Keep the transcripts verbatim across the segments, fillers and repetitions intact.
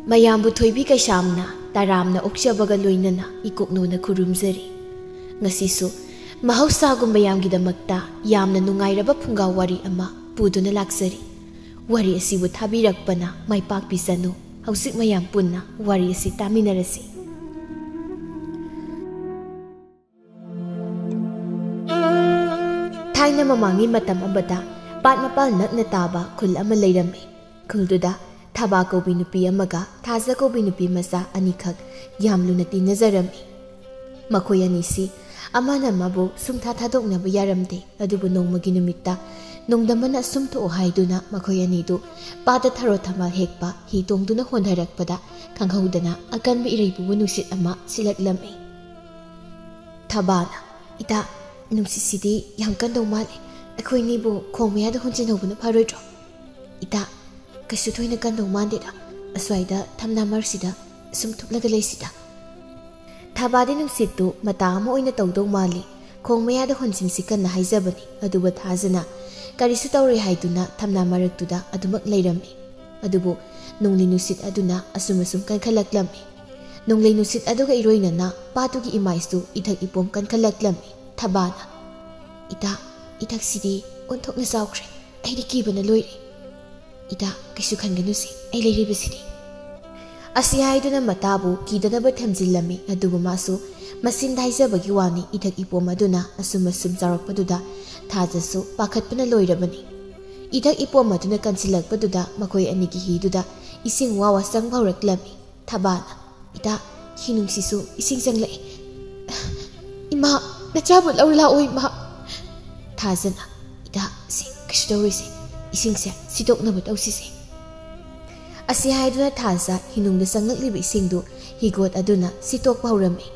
ꯃꯌꯥꯝꯕꯨ ꯊꯣꯏꯕꯤ ꯀꯩꯁꯥꯝꯅ ꯇꯔꯥꯝꯅ ꯑꯣꯛꯆꯕꯒ ꯂꯣꯏꯅꯅ ꯏꯀꯣꯛꯅꯧꯅ ꯈꯨꯔꯨꯝꯖꯔꯤ꯫ ꯉꯁꯤꯁꯨ ꯃꯍꯧꯁꯥꯒꯨꯝ ꯃꯌꯥꯝꯒꯤꯗꯃꯛꯇ ꯌꯥꯝꯅ ꯅꯨꯡꯉꯥꯏꯔꯕ ꯐꯨꯡꯒꯥ ꯋꯥꯔꯤ ꯑꯃ ꯄꯨꯗꯨꯅ ꯂꯥꯛꯆꯔꯤ꯫ ꯋꯥꯔꯤ ꯑꯁꯤꯕꯨ ꯊꯥꯕꯤꯔꯛꯄꯅ ꯃꯥꯏ ꯄꯥꯛꯄꯤꯁꯅꯨ꯫ ꯍꯧꯖꯤꯛ ꯃꯌꯥꯝ ꯄꯨꯟꯅ ꯋꯥꯔꯤ ꯑꯁꯤ ꯇꯥꯃꯤꯟꯅꯔꯁꯤ꯫ ꯊꯥꯏꯅ ꯃꯃꯥꯡꯒꯤ ꯃꯇꯝ ꯑꯃꯗ ꯄꯥꯠ ꯃꯄꯥꯜ ꯅꯛꯅ ꯇꯥꯕ ꯈꯨꯜ ꯑꯃ ꯂꯩꯔꯝꯃꯤ꯫ ꯈꯨꯜꯗꯨꯗ ꯊꯕꯥ ꯀꯧꯕꯤ ꯅꯨꯄꯤ ꯑꯃꯒ ꯊꯥꯖ ꯀꯧꯕꯤ ꯅꯨꯄꯤ ꯃꯆꯥ ꯑꯅꯤꯈꯛ ꯌꯥꯝ ꯂꯨꯅ ꯇꯤꯟꯅꯖꯔꯝꯃꯤ꯫ ꯃꯈꯣꯏ ꯑꯅꯤꯁꯤ ꯑꯃꯅ ꯑꯃꯕꯨ ꯁꯨꯡꯊꯥ ꯊꯥꯗꯣꯛꯅꯕ ꯌꯥꯔꯝꯗꯦ꯫ ꯑꯗꯨꯕꯨ ꯅꯣꯡꯃꯒꯤ ꯅꯨꯃꯤꯠꯇ ꯅꯣꯡꯗꯝꯕꯅ "ꯁꯨꯝ ꯊꯣꯛꯑꯣ" ꯍꯥꯏꯗꯨꯅ ꯃꯈꯣꯏ ꯑꯅꯤꯗꯨ ꯄꯥꯠꯇ ꯊꯔꯣ ꯊꯝꯕꯥꯜ ꯍꯦꯛꯄ ꯍꯤ ꯇꯣꯡꯗꯨꯅ ꯍꯣꯟꯊꯔꯛꯄꯗ ꯈꯪꯍꯧꯗꯅ ꯑꯀꯟꯕ ꯏꯔꯩꯄꯨꯕ ꯅꯨꯡꯁꯤꯠ ꯑꯃ ꯁꯤꯜꯂꯛꯂꯝꯃꯤ꯫ ꯊꯕꯥꯅ, "ꯏꯇꯥ, ꯅꯨꯡꯁꯤꯠꯁꯤꯗꯤ ꯌꯥꯝ ꯀꯟꯗꯧ ꯃꯥꯜꯂꯦ꯫ ꯑꯩꯈꯣꯏꯅꯤꯕꯨ ꯈꯣꯡ ꯃꯌꯥꯗ ꯍꯣꯟꯖꯤꯟꯍꯧꯕꯅ ꯐꯔꯣꯏꯗ꯭ꯔꯣ?" "ꯏꯇꯥ, ꯀꯩꯁꯨ ꯊꯣꯏꯅ ꯀꯟꯗꯧ ꯃꯥꯟꯗꯦꯗ꯫ ꯑꯁ꯭ꯋꯥꯏꯗ ꯊꯝꯅꯥ ꯃꯔꯛꯁꯤꯗ ꯁꯨꯝ ꯊꯨꯞꯂꯒ ꯂꯩꯁꯤꯗ꯫" ꯊꯕꯥꯗꯤ ꯅꯨꯡꯁꯤꯠꯇꯨ ꯃꯇꯥ ꯑꯃ ꯑꯣꯏꯅ ꯇꯧꯗꯧ ꯃꯥꯜꯂꯤ꯫ ꯈꯣꯡ ꯃꯌꯥꯗ ꯍꯣꯟꯖꯤꯟꯁꯤ ꯀꯟꯅ ꯍꯥꯏꯖꯕꯅꯤ꯫ ꯑꯗꯨꯕꯨ ꯊꯥꯖꯅ ꯀꯔꯤꯁꯨ ꯇꯧꯔꯣꯏ ꯍꯥꯏꯗꯨꯅ ꯊꯝꯅꯥ ꯃꯔꯛꯇꯨꯗ ꯑꯗꯨꯃꯛ ꯂꯩꯔꯝꯃꯤ꯫ ꯑꯗꯨꯕꯨ ꯅꯣꯡꯂꯩ ꯅꯨꯡꯁꯤꯠ ꯑꯗꯨꯅ ꯑꯁꯨꯝ ꯑꯁꯨꯝ ꯀꯟꯈꯠꯂꯛꯂꯝꯃꯤ꯫ ꯅꯣꯡꯂꯩ ꯅꯨꯡꯁꯤꯠ ꯑꯗꯨꯒ ꯏꯔꯣꯏꯅꯅ ꯄꯥꯠꯇꯨꯒꯤ ꯏꯃꯥꯏꯁꯨ ꯏꯊꯛ ꯏꯄꯣꯝ ꯀꯟꯈꯠꯂꯛꯂꯝꯃꯤ꯫ ꯊꯕꯥꯅ, "ꯏꯇꯥ, ꯏꯊꯛꯁꯤꯗꯤ ꯑꯣꯟꯊꯣꯛꯅ ꯆꯥꯎꯈ꯭ꯔꯦ꯫ ꯑꯩꯗꯤ ꯀꯤꯕꯅ ꯂꯣꯏꯔꯦ꯫" "ꯏꯇꯥ, ꯀꯩꯁꯨ ꯈꯟꯒꯅꯨꯁꯦ, ꯑꯩ ꯂꯩꯔꯤꯕꯁꯤꯗꯤ꯫" ꯑꯁꯤ ꯍꯥꯏꯗꯨꯅ ꯃꯇꯥꯕꯨ ꯀꯤꯗꯅꯕ ꯊꯦꯝꯖꯤꯜꯂꯝꯃꯤ꯫ ꯑꯗꯨꯕꯨ ꯃꯥꯁꯨ ꯃꯆꯤꯟꯗ ꯍꯥꯏꯖꯕꯒꯤ ꯋꯥꯅꯤ, ꯏꯊꯛ ꯏꯄꯣꯝ ꯑꯗꯨꯅ ꯑꯁꯨꯝ ꯑꯁꯨꯝ ꯆꯥꯎꯔꯛꯄꯗꯨꯗ ꯊꯥꯖꯁꯨ ꯄꯥꯈꯠꯄꯅ ꯂꯣꯏꯔꯕꯅꯤ꯫ ꯏꯊꯛ ꯏꯄꯣꯝ ꯑꯗꯨꯅ ꯀꯟꯁꯤꯜꯂꯛꯄꯗꯨꯗ ꯃꯈꯣꯏ ꯑꯅꯤꯒꯤ ꯍꯤꯗꯨꯗ ꯏꯁꯤꯡ ꯋꯥ ꯋꯥ ꯆꯪꯕ ꯍꯧꯔꯛꯂꯝꯃꯤ꯫ ꯊꯕꯥꯅ, "ꯏꯇꯥ, ꯍꯤ ꯅꯨꯡꯁꯤꯠꯁꯨ ꯏꯁꯤꯡ ꯆꯪꯂꯛꯑꯦ꯫ ꯏꯃꯥ, ꯅꯆꯥꯕꯨ ꯂꯧ ꯂꯥꯛꯑꯣ ꯏꯃꯥ꯫" ꯊꯥꯖꯅ, "ꯏꯇꯥ, ꯁꯤ ꯀꯩꯁꯨ ꯇꯧꯔꯣꯏꯁꯦ, ꯏꯁꯤꯡꯁꯦ ꯁꯤꯠꯇꯣꯛꯅꯕ ꯇꯧꯁꯤꯁꯦ꯫" ꯑꯁꯤ ꯍꯥꯏꯗꯨꯅ ꯊꯥꯖ ꯍꯤꯅꯨꯡꯗ ꯆꯪꯂꯛꯂꯤꯕ ꯏꯁꯤꯡꯗꯨ ꯍꯤꯒꯣꯠ ꯑꯗꯨꯅ ꯁꯤꯠꯇꯣꯛꯄ ꯍꯧꯔꯝꯃꯤ꯫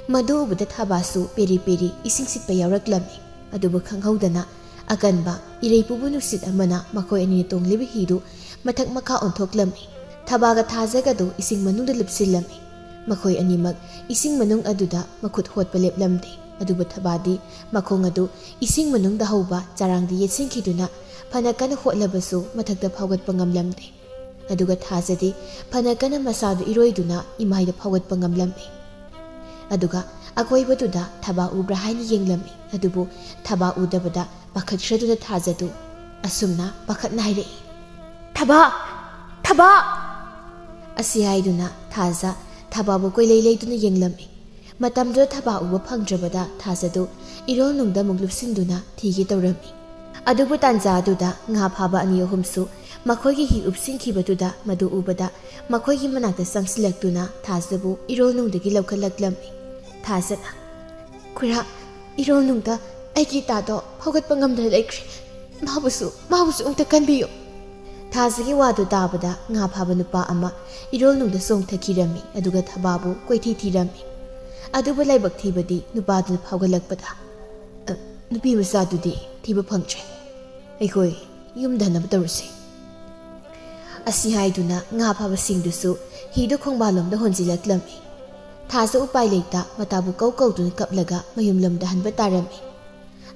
ꯃꯗꯨ ꯎꯕꯗ ꯊꯕꯥꯁꯨ ꯄꯦꯔꯤ ꯄꯦꯔꯤ ꯏꯁꯤꯡ ꯁꯤꯠꯄ ꯌꯥꯎꯔꯛꯂꯝꯃꯤ꯫ ꯑꯗꯨꯕꯨ ꯈꯪꯍꯧꯗꯅ ꯑꯀꯟꯕ ꯏꯔꯩꯄꯨꯕ ꯅꯨꯡꯁꯤꯠ ꯑꯃꯅ ꯃꯈꯣꯏ ꯑꯅꯤꯅ ꯇꯣꯡꯂꯤꯕ ꯍꯤꯗꯨ ꯃꯊꯛ ꯃꯈꯥ ꯑꯣꯟꯊꯣꯛꯂꯝꯃꯤ꯫ ꯊꯕꯥꯒ ꯊꯥꯖꯒꯗꯨ ꯏꯁꯤꯡ ꯃꯅꯨꯡꯗ ꯂꯨꯞꯁꯤꯜꯂꯝꯃꯤ꯫ ꯃꯈꯣꯏ ꯑꯅꯤꯃꯛ ꯏꯁꯤꯡ ꯃꯅꯨꯡ ꯑꯗꯨꯗ ꯃꯈꯨꯠ ꯍꯣꯠꯄ ꯂꯦꯞꯂꯝꯗꯦ꯫ ꯑꯗꯨꯕꯨ ꯊꯕꯥꯗꯤ ꯃꯈꯣꯡ ꯑꯗꯨ ꯏꯁꯤꯡ ꯃꯅꯨꯡꯗ ꯍꯧꯕ ꯆꯔꯥꯡꯗ ꯌꯦꯠꯁꯤꯟꯈꯤꯗꯨꯅ ꯐꯅ ꯀꯟꯅ ꯍꯣꯠꯂꯕꯁꯨ ꯃꯊꯛꯇ ꯐꯥꯎꯒꯠꯄ ꯉꯝꯂꯝꯗꯦ꯫ ꯑꯗꯨꯒ ꯊꯥꯖꯗꯤ ꯐꯅ ꯀꯟꯅ ꯃꯁꯥꯗꯨ ꯏꯔꯣꯏꯗꯨꯅ ꯏꯃꯥꯏꯗ ꯐꯥꯎꯒꯠꯄ ꯉꯝꯂꯝꯃꯤ꯫ ꯑꯗꯨꯒ ꯑꯀꯣꯏꯕꯗꯨꯗ ꯊꯕꯥ ꯎꯕ꯭ꯔꯥ ꯍꯥꯏꯅ ꯌꯦꯡꯂꯝꯃꯤ꯫ ꯑꯗꯨꯕꯨ ꯊꯕꯥ ꯎꯗꯕꯗ ꯄꯥꯈꯠꯈ꯭ꯔꯗꯨꯅ ꯊꯥꯖꯗꯨ ꯑꯁꯨꯝꯅ ꯄꯥꯈꯠꯅ ꯍꯥꯏꯔꯛꯏ, "ꯊꯕꯥ! ꯊꯕꯥ!" ꯑꯁꯤ ꯍꯥꯏꯗꯨꯅ ꯊꯥꯖ ꯊꯕꯥꯕꯨ ꯀꯣꯏꯂꯩ ꯂꯩꯗꯨꯅ ꯌꯦꯡꯂꯝꯃꯤ꯫ ꯃꯇꯝꯗꯨꯗ ꯊꯕꯥ ꯎꯕ ꯐꯪꯗ꯭ꯔꯕꯗ ꯊꯥꯖꯗꯨ ꯏꯔꯣꯜꯅꯨꯡꯗ ꯑꯃꯨꯛ ꯂꯨꯞꯁꯤꯟꯗꯨꯅ ꯊꯤꯒꯦ ꯇꯧꯔꯝꯃꯤ꯫ ꯑꯗꯨꯕꯨ ꯇꯥꯟꯖꯥ ꯑꯗꯨꯗ ꯉꯥ ꯐꯥꯕ ꯑꯅꯤ ꯑꯍꯨꯝꯁꯨ ꯃꯈꯣꯏꯒꯤ ꯍꯤ ꯎꯞꯁꯤꯟꯈꯤꯕꯗꯨꯗ ꯃꯗꯨ ꯎꯕꯗ ꯃꯈꯣꯏꯒꯤ ꯃꯅꯥꯛꯇ ꯆꯪꯁꯤꯜꯂꯛꯇꯨꯅ ꯊꯥꯖꯕꯨ ꯏꯔꯣꯜꯅꯨꯡꯗꯒꯤ ꯂꯧꯈꯠꯂꯛꯂꯝꯃꯤ꯫ ꯊꯥꯖꯅ, "ꯈꯨꯔꯥ, ꯏꯔꯣꯜꯅꯨꯡꯗ ꯑꯩꯒꯤ ꯏꯇꯥꯗꯣ ꯐꯥꯎꯒꯠꯄ ꯉꯝꯗꯅ ꯂꯩꯈ꯭ꯔꯦ꯫ ꯃꯥꯕꯨꯁꯨ, ꯃꯥꯕꯨꯁꯨ ꯑꯝꯇ ꯀꯟꯕꯤꯌꯨ꯫" ꯊꯥꯖꯒꯤ ꯋꯥꯗꯨ ꯇꯥꯕꯗ ꯉꯥ ꯐꯥꯕ ꯅꯨꯄꯥ ꯑꯃ ꯏꯔꯣꯜꯅꯨꯡꯗ ꯆꯣꯡꯊꯈꯤꯔꯝꯃꯤ, ꯑꯗꯨꯒ ꯊꯕꯥꯕꯨ ꯀꯣꯏꯊꯤ ꯊꯤꯔꯝꯃꯤ꯫ ꯑꯗꯨꯕꯨ ꯂꯥꯏꯕꯛ ꯊꯤꯕꯗꯤ ꯅꯨꯄꯥꯗꯨꯅ ꯐꯥꯎꯒꯠꯂꯛꯄꯗ, "ꯑ, ꯅꯨꯄꯤ ꯃꯆꯥꯗꯨꯗꯤ ꯊꯤꯕ ꯐꯪꯗ꯭ꯔꯦ꯫ ꯑꯩꯈꯣꯏ ꯌꯨꯝꯗ ꯍꯟꯅꯕ ꯇꯧꯔꯁꯤ꯫" ꯑꯁꯤ ꯍꯥꯏꯗꯨꯅ ꯉꯥ ꯐꯥꯕꯁꯤꯡꯗꯨꯁꯨ ꯍꯤꯗꯨ ꯈꯣꯡꯕꯥꯜꯂꯣꯝꯗ ꯍꯣꯟꯖꯤꯜꯂꯛꯂꯝꯃꯤ꯫ ꯊꯥꯖ ꯎꯄꯥꯏ ꯂꯩꯇ ꯃꯇꯥꯕꯨ ꯀꯧ ꯀꯧꯗꯨꯅ ꯀꯞꯂꯒ ꯃꯌꯨꯝꯂꯣꯝꯗ ꯍꯟꯕ ꯇꯥꯔꯝꯃꯤ꯫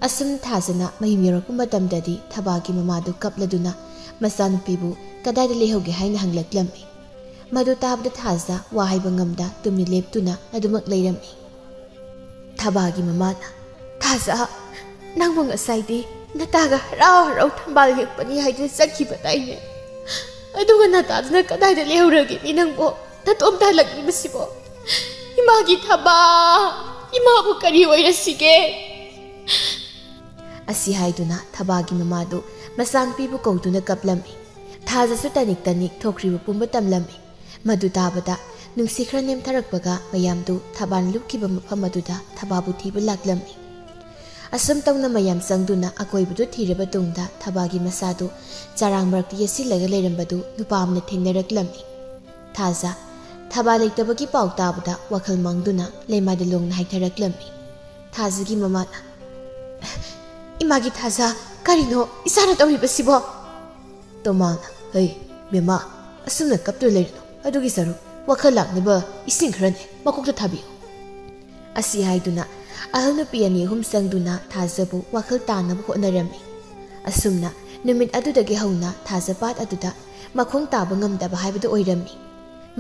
ꯑꯁꯨꯝ ꯊꯥꯖꯅ ꯃꯌꯨꯝ ꯌꯧꯔꯛꯄ ꯃꯇꯝꯗꯗꯤ ꯊꯕꯥꯒꯤ ꯃꯃꯥꯗꯨ ꯀꯞꯂꯗꯨꯅ ꯃꯆꯥꯅꯨꯄꯤꯕꯨ ꯀꯗꯥꯏꯗ ꯂꯩꯍꯧꯒꯦ ꯍꯥꯏꯅ ꯍꯪꯂꯛꯂꯝꯃꯤ꯫ ꯃꯗꯨ ꯇꯥꯕꯗ ꯊꯥꯖ ꯋꯥ ꯍꯥꯏꯕ ꯉꯝꯗ ꯇꯨꯃꯤꯟ ꯂꯦꯞꯇꯨꯅ ꯑꯗꯨꯃꯛ ꯂꯩꯔꯝꯃꯤ꯫ ꯊꯕꯥꯒꯤ ꯃꯃꯥꯅ, "ꯊꯥꯖ, ꯅꯪꯕꯨ ꯉꯁꯥꯏꯗꯤ ꯅꯇꯥꯒ ꯍꯔꯥꯎ ꯍꯔꯥꯎ ꯊꯝꯕꯥꯜ ꯌꯦꯡꯄꯅꯤ ꯍꯥꯏꯗꯨꯅ ꯆꯠꯈꯤꯕꯗꯥꯏꯅꯦ? ꯑꯗꯨꯒ ꯅꯇꯥꯗꯨꯅ ꯀꯗꯥꯏꯗ ꯂꯩꯍꯧꯔꯒꯦꯅꯦ ꯅꯪꯕꯣ? ꯅꯇꯣꯝꯇ ꯍꯜꯂꯛꯂꯤꯕꯁꯤꯕꯣ? ꯏꯃꯥꯒꯤ ꯊꯕꯥ, ꯏꯃꯥꯕꯨ ꯀꯔꯤ ꯑꯣꯏꯔꯁꯤꯒꯦ?" ꯑꯁꯤ ꯍꯥꯏꯗꯨꯅ ꯊꯕꯥꯒꯤ ꯃꯃꯥꯗꯨ ꯃꯆꯥꯅꯨꯄꯤꯕꯨ ꯀꯧꯗꯨꯅ ꯀꯞꯂꯝꯃꯤ꯫ ꯊꯥꯖꯁꯨ ꯇꯅꯤꯛ ꯇꯅꯤꯛ ꯊꯣꯛꯈ꯭ꯔꯤꯕ ꯄꯨꯝꯕ ꯇꯝꯂꯝꯃꯤ꯫ ꯃꯗꯨ ꯇꯥꯕꯗ ꯅꯨꯡꯁꯤ ꯈꯔ ꯅꯦꯝꯊꯔꯛꯄꯒ ꯃꯌꯥꯝꯗꯨ ꯊꯕꯥꯅ ꯂꯨꯞꯈꯤꯕ ꯃꯐꯝ ꯑꯗꯨꯗ ꯊꯕꯥꯕꯨ ꯊꯤꯕ ꯂꯥꯛꯂꯝꯃꯤ꯫ ꯑꯁꯨꯝ ꯇꯧꯅ ꯃꯌꯥꯝ ꯆꯪꯗꯨꯅ ꯑꯀꯣꯏꯕꯗꯨ ꯊꯤꯔꯕ ꯇꯨꯡꯗ ꯊꯕꯥꯒꯤ ꯃꯁꯥꯗꯨ ꯆꯔꯥꯡ ꯃꯔꯛꯇ ꯌꯦꯠꯁꯤꯜꯂꯒ ꯂꯩꯔꯝꯕꯗꯨ ꯅꯨꯄꯥ ꯑꯃꯅ ꯊꯦꯡꯅꯔꯛꯂꯝꯃꯤ꯫ ꯊꯥꯖ ꯊꯕꯥ ꯂꯩꯇꯕꯒꯤ ꯄꯥꯎ ꯇꯥꯕꯗ ꯋꯥꯈꯜ ꯃꯥꯡꯗꯨꯅ ꯂꯩꯃꯥꯏꯗ ꯂꯣꯡꯅ ꯍꯥꯏꯊꯔꯛꯂꯝꯃꯤ꯫ ꯊꯥꯖꯒꯤ ꯃꯃꯥꯅ, "ꯏꯃꯥꯒꯤ ꯊꯥꯖ, ꯀꯔꯤꯅꯣ ꯏꯆꯥꯅ ꯇꯧꯔꯤꯕꯁꯤꯕꯣ?" ꯇꯣꯃꯥꯅ, "ꯍꯩ, ꯕꯦꯝꯃ, ꯑꯁꯨꯝꯅ ꯀꯞꯇꯨꯅ ꯂꯩꯔꯅꯨ꯫ ꯑꯗꯨꯒꯤ ꯁꯔꯨꯛ ꯋꯥꯈꯜ ꯂꯥꯛꯅꯕ ꯏꯁꯤꯡ ꯈꯔꯅꯦ ꯃꯀꯣꯛꯇ ꯊꯥꯕꯤꯌꯨ꯫" ꯑꯁꯤ ꯍꯥꯏꯗꯨꯅ ꯑꯍꯜ ꯅꯨꯄꯤ ꯑꯅꯤ ꯑꯍꯨꯝ ꯆꯪꯗꯨꯅ ꯊꯥꯖꯕꯨ ꯋꯥꯈꯜ ꯇꯥꯅꯕ ꯍꯣꯠꯅꯔꯝꯃꯤ꯫ ꯑꯁꯨꯝꯅ ꯅꯨꯃꯤꯠ ꯑꯗꯨꯗꯒꯤ ꯍꯧꯅ ꯊꯥꯖ ꯄꯥꯠ ꯑꯗꯨꯗ ꯃꯈꯣꯡ ꯇꯥꯕ ꯉꯝꯗꯕ ꯍꯥꯏꯕꯗꯨ ꯑꯣꯏꯔꯝꯃꯤ꯫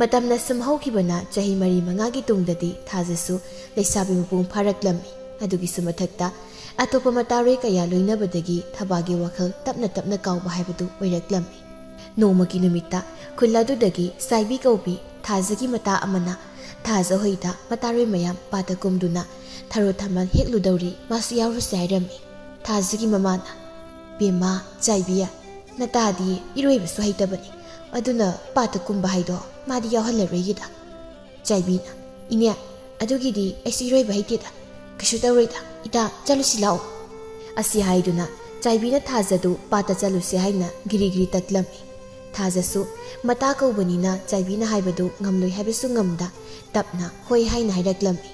ꯃꯇꯝꯅ ꯁꯨꯝ ꯍꯧꯈꯤꯕꯅ ꯆꯍꯤ ꯃꯔꯤ ꯃꯉꯥꯒꯤ ꯇꯨꯡꯗꯗꯤ ꯊꯥꯖꯁꯨ ꯂꯩꯁꯥꯕꯤ ꯃꯄꯨꯡ ꯐꯥꯔꯛꯂꯝꯃꯤ꯫ ꯑꯗꯨꯒꯤꯁꯨ ꯃꯊꯛꯇ ꯑꯇꯣꯞꯄ ꯃꯇꯥꯔꯣꯏ ꯀꯌꯥ ꯂꯣꯏꯅꯕꯗꯒꯤ ꯊꯕꯥꯒꯤ ꯋꯥꯈꯜ ꯇꯞꯅ ꯇꯞꯅ ꯀꯥꯎꯕ ꯍꯥꯏꯕꯗꯨ ꯑꯣꯏꯔꯛꯂꯝꯃꯤ꯫ ꯅꯣꯡꯃꯒꯤ ꯅꯨꯃꯤꯠꯇ ꯈꯨꯜ ꯑꯗꯨꯗꯒꯤ ꯆꯥꯏꯕꯤ ꯀꯧꯕꯤ ꯊꯥꯖꯒꯤ ꯃꯇꯥ ꯑꯃꯅ ꯊꯥꯖ ꯍꯣꯏꯗ ꯃꯇꯥꯔꯣꯏ ꯃꯌꯥꯝ ꯄꯥꯠꯇ ꯀꯨꯝꯗꯨꯅ ꯊꯔꯣ ꯊꯝꯕꯥꯜ ꯍꯦꯛꯂꯨꯗꯧꯔꯤ, ꯃꯥꯁꯨ ꯌꯥꯎꯔꯨꯁꯦ ꯍꯥꯏꯔꯝꯃꯤ꯫ ꯊꯥꯖꯒꯤ ꯃꯃꯥꯅ, "ꯕꯦꯝꯃ, ꯆꯥꯏꯕꯤ, ꯅꯇꯥꯗꯤ ꯏꯔꯣꯏꯕꯁꯨ ꯍꯩꯇꯕꯅꯤ, ꯑꯗꯨꯅ ꯄꯥꯠꯇ ꯀꯨꯝꯕ ꯍꯥꯏꯗꯣ ꯃꯥꯗꯤ ꯌꯥꯎꯍꯜꯂꯔꯣꯏꯒꯦꯗ"꯫ ꯆꯥꯏꯕꯤꯅ, "ꯏꯅꯦ, ꯑꯗꯨꯒꯤꯗꯤ ꯑꯩꯁꯨ ꯏꯔꯣꯏꯕ ꯍꯩꯇꯦꯗ, ꯀꯩꯁꯨ ꯇꯧꯔꯣꯏꯗ, ꯏꯇꯥ, ꯆꯠꯂꯨꯁꯤ ꯂꯥꯛꯑꯣ"꯫ ꯑꯁꯤ ꯍꯥꯏꯗꯨꯅ ꯆꯥꯏꯕꯤꯅ ꯊꯥꯖꯗꯨ ꯄꯥꯠꯇ ꯆꯠꯂꯨꯁꯤ ꯍꯥꯏꯅ ꯒꯤꯔꯤ ꯒꯤꯔꯤ ꯇꯛꯂꯝꯃꯤ꯫ ꯊꯥꯖꯁꯨ ꯃꯇꯥ ꯀꯧꯕꯅꯤꯅ ꯆꯥꯏꯕꯤꯅ ꯍꯥꯏꯕꯗꯨ ꯉꯝꯂꯣꯏ ꯍꯥꯏꯕꯁꯨ ꯉꯝꯗ ꯇꯞꯅ ꯍꯣꯏ ꯍꯥꯏꯅ ꯍꯥꯏꯔꯛꯂꯝꯃꯤ꯫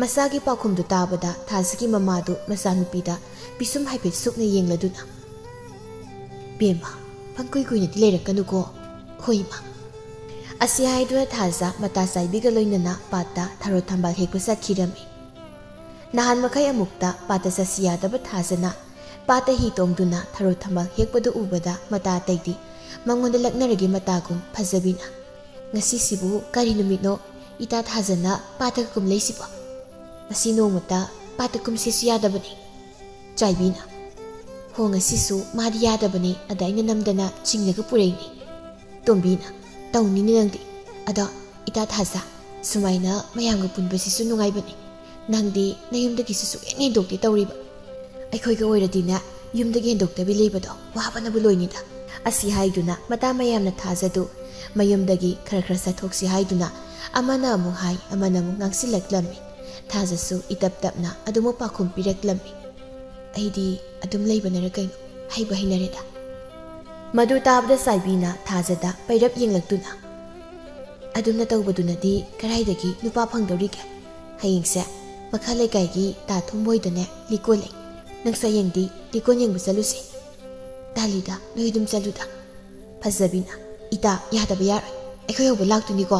ꯃꯁꯥꯒꯤ ꯄꯥꯎꯈꯨꯝꯗꯨ ꯇꯥꯕꯗ ꯊꯥꯖꯒꯤ ꯃꯃꯥꯗꯨ ꯃꯆꯥꯅꯨꯄꯤꯗ ꯄꯤꯁꯨꯝ ꯍꯥꯏꯐꯦꯠ ꯁꯨꯛꯅ ꯌꯦꯡꯂꯗꯨꯅ, "ꯕꯦꯝꯃ, ꯄꯪꯀꯨꯏ ꯀꯨꯏꯅꯗꯤ ꯂꯩꯔꯛꯀꯅꯨꯀꯣ"꯫ "ꯍꯣꯏ, ꯏꯃꯥ"꯫ ꯑꯁꯤ ꯍꯥꯏꯗꯨꯅ ꯊꯥꯖ ꯃꯇꯥ ꯆꯥꯏꯕꯤꯒ ꯂꯣꯏꯅꯅ ꯄꯥꯠꯇ ꯊꯔꯣ ꯊꯝꯕꯥꯜ ꯍꯦꯛꯄ ꯆꯠꯈꯤꯔꯝꯃꯤ꯫ ꯅꯍꯥꯟ ꯃꯈꯩ ꯑꯃꯨꯛꯇ ꯄꯥꯠꯇ ꯆꯠꯁꯤ ꯌꯥꯗꯕ ꯊꯥꯖꯅ ꯄꯥꯠꯇ ꯍꯤ ꯇꯣꯡꯗꯨꯅ ꯊꯔꯣ ꯊꯝꯕꯥꯜ ꯍꯦꯛꯄꯗꯨ ꯎꯕꯗ ꯃꯇꯥ ꯑꯇꯩꯗꯤ ꯃꯉꯣꯟꯗ ꯂꯛꯅꯔꯒꯦ ꯃꯇꯥꯒꯨꯝ ꯐꯖꯕꯤꯅ, "ꯉꯁꯤꯁꯤꯕꯨ ꯀꯔꯤ ꯅꯨꯃꯤꯠꯅꯣ ꯏꯇꯥ ꯊꯥꯖꯅ ꯄꯥꯠꯇꯒ ꯀꯨꯝꯂꯛꯏꯁꯤꯕꯣ? ꯃꯁꯤ ꯅꯣꯡꯃꯇ ꯄꯥꯠꯇ ꯀꯨꯝꯁꯦꯁꯨ ꯌꯥꯗꯕꯅꯤ"꯫ ꯆꯥꯏꯕꯤꯅ, "ꯍꯣ, ꯉꯁꯤꯁꯨ ꯃꯥꯗꯤ ꯌꯥꯗꯕꯅꯤ, ꯑꯗ ꯑꯩꯅ ꯅꯝꯗꯅ ꯆꯤꯡꯂꯒ ꯄꯨꯔꯛꯏꯅꯤ"꯫ ꯇꯣꯝꯕꯤꯅ, "ꯇꯧꯅꯤꯅꯦ ꯅꯪꯗꯤ꯫ ꯑꯗꯣ ꯏꯇꯥ ꯊꯥꯖ, ꯁꯨꯃꯥꯏꯅ ꯃꯌꯥꯝꯒ ꯄꯨꯟꯕꯁꯤꯁꯨ ꯅꯨꯡꯉꯥꯏꯕꯅꯤ꯫ ꯅꯪꯗꯤ ꯅꯌꯨꯝꯗꯒꯤꯁꯨ ꯁꯨꯛꯍꯦꯟ ꯍꯦꯟꯗꯣꯛꯇꯦ ꯇꯧꯔꯤꯕ꯫ ꯑꯩꯈꯣꯏꯒ ꯑꯣꯏꯔꯗꯤꯅꯦ, ꯌꯨꯝꯗꯒꯤ ꯍꯦꯟꯗꯣꯛꯇꯕꯤ ꯂꯩꯕꯗꯣ ꯋꯥꯕꯅꯕꯨ ꯂꯣꯏꯅꯤꯗ"꯫ ꯑꯁꯤ ꯍꯥꯏꯗꯨꯅ ꯃꯇꯥ ꯃꯌꯥꯝꯅ ꯊꯥꯖꯗꯨ ꯃꯌꯨꯝꯗꯒꯤ ꯈꯔ ꯈꯔ ꯆꯠꯊꯣꯛꯁꯤ ꯍꯥꯏꯗꯨꯅ ꯑꯃꯅ ꯑꯃꯨꯛ ꯍꯥꯏ, ꯑꯃꯅ ꯑꯃꯨꯛ ꯉꯥꯡꯁꯤꯜꯂꯛꯂꯝꯃꯤ꯫ ꯊꯥꯖꯁꯨ ꯏꯇꯞ ꯇꯞꯅ ꯑꯗꯨꯃꯛ ꯄꯥꯎꯈꯨꯝ ꯄꯤꯔꯛꯂꯝꯃꯤ꯫ "ꯑꯩꯗꯤ ꯑꯗꯨꯝ ꯂꯩꯕꯅꯔ ꯀꯩꯅꯣ, ꯍꯩꯕ ꯍꯩꯅꯔꯦꯗ"꯫ ꯃꯗꯨ ꯇꯥꯕꯗ ꯆꯥꯏꯕꯤꯅ ꯊꯥꯖꯗ ꯄꯩꯔꯞ ꯌꯦꯡꯂꯛꯇꯨꯅ, "ꯑꯗꯨꯝꯅ ꯇꯧꯕꯗꯨꯅꯗꯤ ꯀꯗꯥꯏꯗꯒꯤ ꯅꯨꯄꯥ ꯐꯪꯗꯧꯔꯤꯒꯦ? ꯍꯌꯦꯡꯁꯦ ꯃꯈꯥ ꯂꯩꯀꯥꯏꯒꯤ ꯇꯥ ꯊꯣꯝꯕꯣꯏꯗꯅꯦ ꯂꯤꯀꯣꯟ ꯂꯩ꯫ ꯅꯪꯁꯨ ꯍꯌꯦꯡꯗꯤ ꯂꯤꯀꯣꯟ ꯌꯦꯡꯕ ꯆꯠꯂꯨꯁꯦ"꯫ "ꯇꯥꯂꯤꯗ, ꯅꯣꯏ ꯑꯗꯨꯝ ꯆꯠꯂꯨꯗ"꯫ ꯐꯖꯕꯤꯅ, "ꯏꯇꯥ, ꯌꯥꯗꯕ ꯌꯥꯔꯣꯏ, ꯑꯩꯈꯣꯏ ꯍꯧꯕ ꯂꯥꯛꯇꯣꯏꯅꯤꯀꯣ"꯫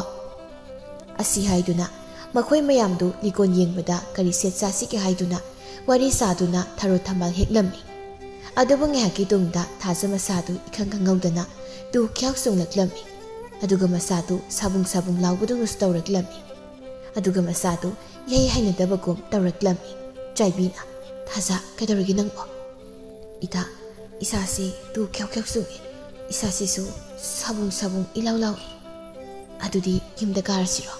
ꯑꯁꯤ ꯍꯥꯏꯗꯨꯅ ꯃꯈꯣꯏ ꯃꯌꯥꯝꯗꯨ ꯂꯤꯀꯣꯟ ꯌꯦꯡꯕꯗ ꯀꯔꯤ ꯁꯦꯠ ꯆꯥꯁꯤꯒꯦ ꯍꯥꯏꯗꯨꯅ ꯋꯥꯔꯤ ꯁꯥꯗꯨꯅ ꯊꯔꯣ ꯊꯝꯕꯥꯜ ꯍꯦꯛꯂꯝꯃꯤ꯫ ꯑꯗꯨꯕꯨ ꯉꯥꯏꯍꯥꯛꯀꯤ ꯇꯨꯡꯗ ꯊꯥꯖ ꯃꯁꯥꯗꯨ ꯏꯈꯪ ꯈꯪꯍꯧꯗꯅ ꯇꯨ ꯈ꯭ꯌꯥꯎ ꯆꯣꯡꯂꯛꯂꯝꯃꯤ꯫ ꯑꯗꯨꯒ ꯃꯁꯥꯗꯨ ꯁꯥꯕꯨꯡ ꯁꯥꯕꯨꯡ ꯂꯥꯎꯕꯗꯧꯅꯁꯨ ꯇꯧꯔꯛꯂꯝꯃꯤ꯫ ꯑꯗꯨꯒ ꯃꯁꯥꯗꯨ ꯏꯍꯩ ꯍꯩꯅꯗꯕꯒꯨꯝ ꯇꯧꯔꯛꯂꯝꯃꯤ꯫ ꯆꯥꯏꯕꯤꯅ, "ꯊꯥꯖ, ꯀꯩꯗꯧꯔꯒꯦ ꯅꯪꯕꯣ?" "ꯏꯇꯥ, ꯏꯁꯥꯁꯤ ꯇꯨ ꯈ꯭ꯌꯥꯎ ꯈ꯭ꯌꯥꯎ ꯆꯣꯡꯉꯦ꯫ ꯏꯁꯥꯁꯤꯁꯨ ꯁꯥꯕꯨꯡ ꯁꯥꯕꯨꯡ ꯏꯂꯥꯎ ꯂꯥꯎꯏ꯫ ꯑꯗꯨꯗꯤ ꯌꯨꯝꯗ ꯀꯥꯔꯁꯤꯔꯣ?"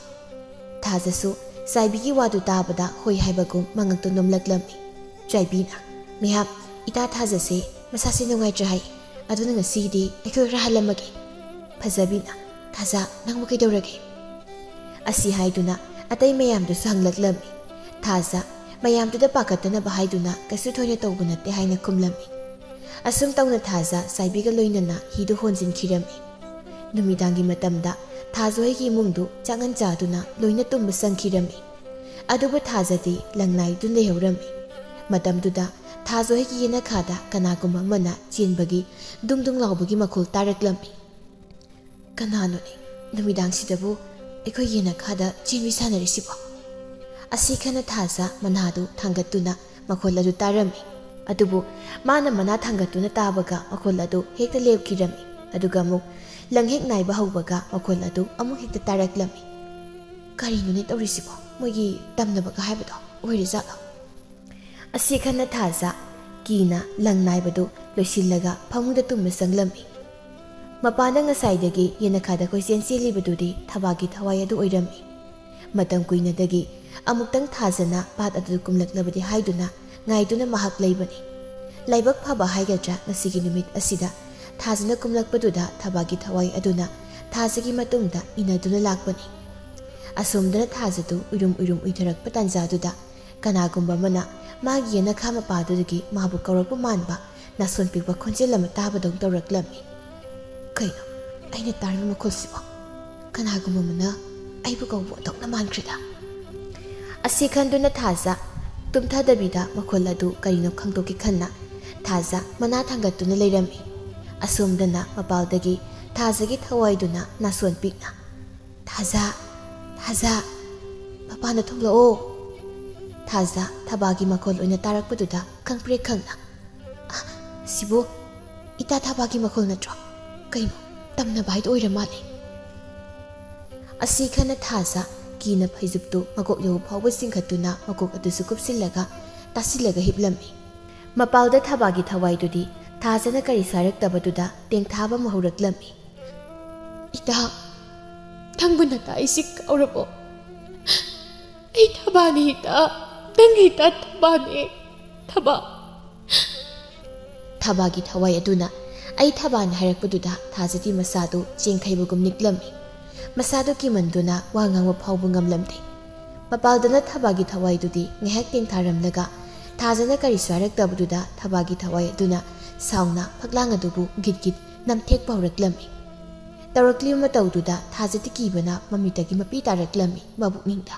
ꯊꯥꯖꯁꯨ ꯆꯥꯏꯕꯤꯒꯤ ꯋꯥꯗꯨ ꯇꯥꯕꯗ ꯍꯣꯏ ꯍꯥꯏꯕꯒꯨꯝ ꯃꯉꯛꯇꯨ ꯅꯣꯝꯂꯛꯂꯝꯃꯤ꯫ ꯆꯥꯏꯕꯤꯅ, "ꯃꯦꯝ, ꯏꯇꯥ ꯊꯥꯖꯁꯦ ꯃꯁꯥꯁꯦ ꯅꯨꯡꯉꯥꯏꯇ꯭ꯔꯦ ꯍꯥꯏ, ꯑꯗꯨꯅ ꯉꯁꯤꯒꯤꯗꯤ ꯑꯩꯈꯣꯏ ꯈꯔ ꯍꯜꯂꯝꯃꯒꯦ꯫" ꯐꯖꯕꯤꯅ, "ꯊꯥꯖ, ꯅꯪꯕꯨ ꯀꯩꯗꯧꯔꯒꯦ?" ꯑꯁꯤ ꯍꯥꯏꯗꯨꯅ ꯑꯇꯩ ꯃꯌꯥꯝꯗꯨꯁꯨ ꯍꯪꯂꯛꯂꯝꯃꯤ꯫ ꯊꯥꯖ ꯃꯌꯥꯝꯗꯨꯗ ꯄꯥꯈꯠꯇꯅꯕ ꯍꯥꯏꯗꯨꯅ ꯀꯩꯁꯨ ꯊꯣꯏꯅ ꯇꯧꯕ ꯅꯠꯇꯦ ꯍꯥꯏꯅ ꯈꯨꯝꯂꯝꯃꯤ꯫ ꯑꯁꯨꯝ ꯇꯧꯅ ꯊꯥꯖ ꯆꯥꯏꯕꯤꯒ ꯂꯣꯏꯅꯅ ꯍꯤꯗꯨ ꯍꯣꯟꯖꯤꯟꯈꯤꯔꯝꯃꯤ꯫ ꯅꯨꯃꯤꯗꯥꯡꯒꯤ ꯃꯇꯝꯗ ꯊꯥꯖ ꯍꯣꯏꯒꯤ ꯏꯃꯨꯡꯗꯨ ꯆꯥꯛꯉꯟ ꯆꯥꯗꯨꯅ ꯂꯣꯏꯅ ꯇꯨꯝꯕ ꯆꯪꯈꯤꯔꯝꯃꯤ꯫ ꯑꯗꯨꯕꯨ ꯊꯥꯖꯗꯤ ꯂꯪꯅꯥꯏꯗꯨꯅ ꯂꯩꯍꯧꯔꯝꯃꯤ꯫ ꯃꯇꯝꯗꯨꯗ ꯊꯥꯖ ꯍꯣꯏꯒꯤ ꯌꯦꯅꯈꯥꯗ ꯀꯅꯥꯒꯨꯝꯕ ꯑꯃꯅ ꯆꯦꯟꯕꯒꯤ ꯗꯨꯡ ꯗꯨꯡ ꯂꯥꯎꯕꯒꯤ ꯃꯈꯣꯜ ꯇꯥꯔꯛꯂꯝꯃꯤ꯫ "ꯀꯅꯥꯅꯣꯅꯦ ꯅꯨꯃꯤꯗꯥꯡꯁꯤꯗꯕꯨ ꯑꯩꯈꯣꯏ ꯌꯦꯅꯈꯥꯗ ꯆꯦꯟꯕꯤ ꯁꯥꯟꯅꯔꯤꯁꯤꯕꯣ?" ꯑꯁꯤ ꯈꯟꯅ ꯊꯥꯖ ꯃꯅꯥꯗꯨ ꯊꯥꯡꯒꯠꯇꯨꯅ ꯃꯈꯣꯜ ꯑꯗꯨ ꯇꯥꯔꯝꯃꯤ꯫ ꯑꯗꯨꯕꯨ ꯃꯥꯅ ꯃꯅꯥ ꯊꯥꯡꯒꯠꯇꯨꯅ ꯇꯥꯕꯒ ꯃꯈꯣꯜ ꯑꯗꯨ ꯍꯦꯛꯇ ꯂꯦꯞꯈꯤꯔꯝꯃꯤ꯫ ꯑꯗꯨꯒ ꯑꯃꯨꯛ ꯂꯪꯍꯦꯛ ꯅꯥꯏꯕ ꯍꯧꯕꯒ ꯃꯈꯣꯜ ꯑꯗꯨ ꯑꯃꯨꯛ ꯍꯦꯛꯇ ꯇꯥꯔꯛꯂꯝꯃꯤ꯫ "ꯀꯔꯤꯅꯣꯅꯦ ꯇꯧꯔꯤꯁꯤꯕꯣ? ꯃꯣꯏꯒꯤ ꯇꯝꯅꯕꯒ ꯍꯥꯏꯕꯗꯣ ꯑꯣꯏꯔꯖꯥꯠꯂꯣ?" ꯑꯁꯤ ꯈꯟꯅ ꯊꯥꯖ ꯀꯤꯅ ꯂꯪ ꯅꯥꯏꯕꯗꯨ ꯂꯣꯏꯁꯤꯜꯂꯒ ꯐꯃꯨꯡꯗ ꯇꯨꯝꯕ ꯆꯪꯂꯝꯃꯤ꯫ ꯃꯄꯥꯟꯗ ꯉꯁꯥꯏꯗꯒꯤ ꯌꯦꯅꯈꯥꯗ ꯀꯣꯏꯆꯦꯟ ꯆꯦꯜꯂꯤꯕꯗꯨꯗꯤ ꯊꯕꯥꯛꯀꯤ ꯊꯋꯥꯏ ꯑꯗꯨ ꯑꯣꯏꯔꯝꯃꯤ꯫ ꯃꯇꯝ ꯀꯨꯏꯅꯗꯒꯤ ꯑꯃꯨꯛꯇꯪ ꯊꯥꯖꯅ ꯄꯥꯠ ꯑꯗꯨꯗ ꯀꯨꯝꯂꯛꯂꯕꯗꯤ ꯍꯥꯏꯗꯨꯅ ꯉꯥꯏꯗꯨꯅ ꯃꯍꯥꯛ ꯂꯩꯕꯅꯤ꯫ ꯂꯥꯏꯕꯛ ꯐꯕ ꯍꯥꯏꯒꯗ꯭ꯔꯥ, ꯉꯁꯤꯒꯤ ꯅꯨꯃꯤꯠ ꯑꯁꯤꯗ ꯊꯥꯖꯅ ꯀꯨꯝꯂꯛꯄꯗꯨꯗ ꯊꯕꯥꯛꯀꯤ ꯊꯋꯥꯏ ꯑꯗꯨꯅ ꯊꯥꯖꯒꯤ ꯃꯇꯨꯡꯗ ꯏꯟꯅꯗꯨꯅ ꯂꯥꯛꯄꯅꯤ꯫ ꯑꯁꯣꯝꯗꯅ ꯊꯥꯖꯗꯨ ꯎꯏꯔꯨꯝ ꯎꯏꯔꯨꯝ ꯎꯏꯊꯔꯛꯄ ꯇꯥꯟꯖꯥꯗꯨꯗ ꯀꯅꯥꯒꯨꯝꯕ ꯑꯃꯅ ꯃꯥꯒꯤ ꯌꯦꯅꯈꯥ ꯃꯄꯥꯗꯨꯗꯒꯤ ꯃꯥꯕꯨ ꯀꯧꯔꯛꯄ ꯃꯥꯟꯕ ꯅꯥꯁꯣꯟ ꯄꯤꯛꯄ ꯈꯣꯟꯖꯦꯜ ꯑꯃ ꯇꯥꯕꯗꯧ ꯇꯧꯔꯛꯂꯝꯃꯤ꯫ "ꯀꯩꯅꯣ ꯑꯩꯅ ꯇꯥꯔꯤꯕ ꯃꯈꯣꯜꯁꯤꯕꯣ? ꯀꯅꯥꯒꯨꯝꯕ ꯑꯃꯅ ꯑꯩꯕꯨ ꯀꯧꯕ ꯑꯣꯟꯊꯣꯛꯅ ꯃꯥꯟꯈ꯭ꯔꯦꯗ꯫" ꯑꯁꯤ ꯈꯟꯗꯨꯅ ꯊꯥꯖ ꯇꯨꯝꯊꯗꯕꯤꯗ ꯃꯈꯣꯜ ꯑꯗꯨ ꯀꯔꯤꯅꯣ ꯈꯪꯗꯣꯛꯀꯦ ꯈꯟꯅ ꯊꯥꯖ ꯃꯅꯥ ꯊꯥꯡꯒꯠꯇꯨꯅ ꯂꯩꯔꯝꯃꯤ꯫ ꯑꯁꯣꯝꯗꯅ ꯃꯄꯥꯜꯗꯒꯤ ꯊꯥꯖꯒꯤ ꯊꯋꯥꯏꯗꯨꯅ ꯅꯥꯁꯣꯟ ꯄꯤꯛꯅ, "ꯊꯥꯖ, ꯊꯥꯖ, ꯃꯄꯥꯟꯗ ꯊꯣꯛꯂꯛꯑꯣ꯫" ꯊꯥꯖ ꯊꯕꯥꯒꯤ ꯃꯈꯣꯜ ꯑꯣꯏꯅ ꯇꯥꯔꯛꯄꯗꯨꯗ ꯈꯪꯄ꯭ꯔꯦꯛ ꯈꯪꯅ, "ꯑ, ꯁꯤꯕꯨ ꯏꯇꯥ ꯊꯥꯕꯥꯒꯤ ꯃꯈꯣꯜ ꯅꯠꯇ꯭ꯔꯣ? ꯀꯩꯅꯣ, ꯇꯝꯅꯕ ꯍꯥꯏꯗꯣ ꯑꯣꯏꯔ ꯃꯥꯜꯂꯦ꯫ ꯑꯁꯤ ꯈꯟꯅ ꯊꯥꯖ ꯀꯤꯅ ꯐꯩꯖꯨꯞꯇꯨ ꯃꯀꯣꯛ ꯌꯧꯕ ꯐꯥꯎꯕ ꯆꯤꯡꯈꯠꯇꯨꯅ ꯃꯀꯣꯛ ꯑꯗꯨꯁꯨ ꯀꯨꯞꯁꯤꯜꯂꯒ ꯇꯥꯁꯤꯜꯂꯒ ꯍꯤꯞꯂꯝꯃꯤ꯫ ꯃꯄꯥꯜꯗ ꯊꯥꯕꯥꯒꯤ ꯊꯋꯥꯏꯗꯨꯗꯤ ꯊꯥꯖꯅ ꯀꯔꯤꯁꯨ ꯍꯥꯏꯔꯛꯇꯕꯗꯨꯗ ꯇꯦꯡꯊꯥꯕ ꯑꯃ ꯍꯧꯔꯛꯂꯝꯃꯤ꯫ "ꯏꯇꯥ, ꯅꯪꯕꯨ ꯅꯇꯥ ꯑꯩꯁꯤ ꯀꯥꯎꯔꯕꯣ? ꯑꯩ ꯊꯥꯕꯥꯅꯤ ꯏꯇꯥ, ꯅꯪꯒꯤ ꯏꯇꯥ ꯊꯥꯕꯥꯅꯤ, ꯊꯥꯕꯥ꯫" ꯊꯥꯕꯥꯒꯤ ꯊꯋꯥꯏ ꯑꯗꯨꯅ "ꯑꯩ ꯊꯥꯕꯥꯅꯤ" ꯍꯥꯏꯔꯛꯄꯗꯨꯗ ꯊꯥꯖꯗꯤ ꯃꯁꯥꯗꯨ ꯆꯦꯡꯈꯩꯕꯒꯨꯝ ꯅꯤꯛꯂꯝꯃꯤ꯫ ꯃꯁꯥꯗꯨ ꯀꯤꯃꯟꯗꯨꯅ ꯋꯥ ꯉꯥꯡꯕ ꯐꯥꯎꯕ ꯉꯝꯂꯝꯗꯦ꯫ ꯃꯄꯥꯜꯗꯅ ꯊꯥꯕꯥꯒꯤ ꯊꯋꯥꯏꯗꯨꯗꯤ ꯉꯥꯏꯍꯥꯛ ꯇꯦꯡꯊꯥꯔꯝꯂꯒ ꯊꯥꯖꯅ ꯀꯔꯤꯁꯨ ꯍꯥꯏꯔꯛꯇꯕꯗꯨꯗ ꯊꯥꯕꯥꯒꯤ ꯊꯋꯥꯏ ꯑꯗꯨꯅ ꯁꯥꯎꯅ ꯐꯛꯂꯥꯡ ꯑꯗꯨꯕꯨ ꯒꯤꯠ ꯒꯤꯠ ꯅꯝꯊꯦꯛꯄ ꯍꯧꯔꯛꯂꯝꯃꯤ꯫ ꯇꯧꯔꯛꯂꯤꯕ ꯃꯇꯧꯗꯨꯗ ꯊꯥꯖꯗꯤ ꯀꯤꯕꯅ ꯃꯃꯤꯠꯇꯒꯤ ꯃꯄꯤ ꯇꯥꯔꯛꯂꯝꯃꯤ ꯃꯕꯨꯛꯅꯤꯡꯗ꯫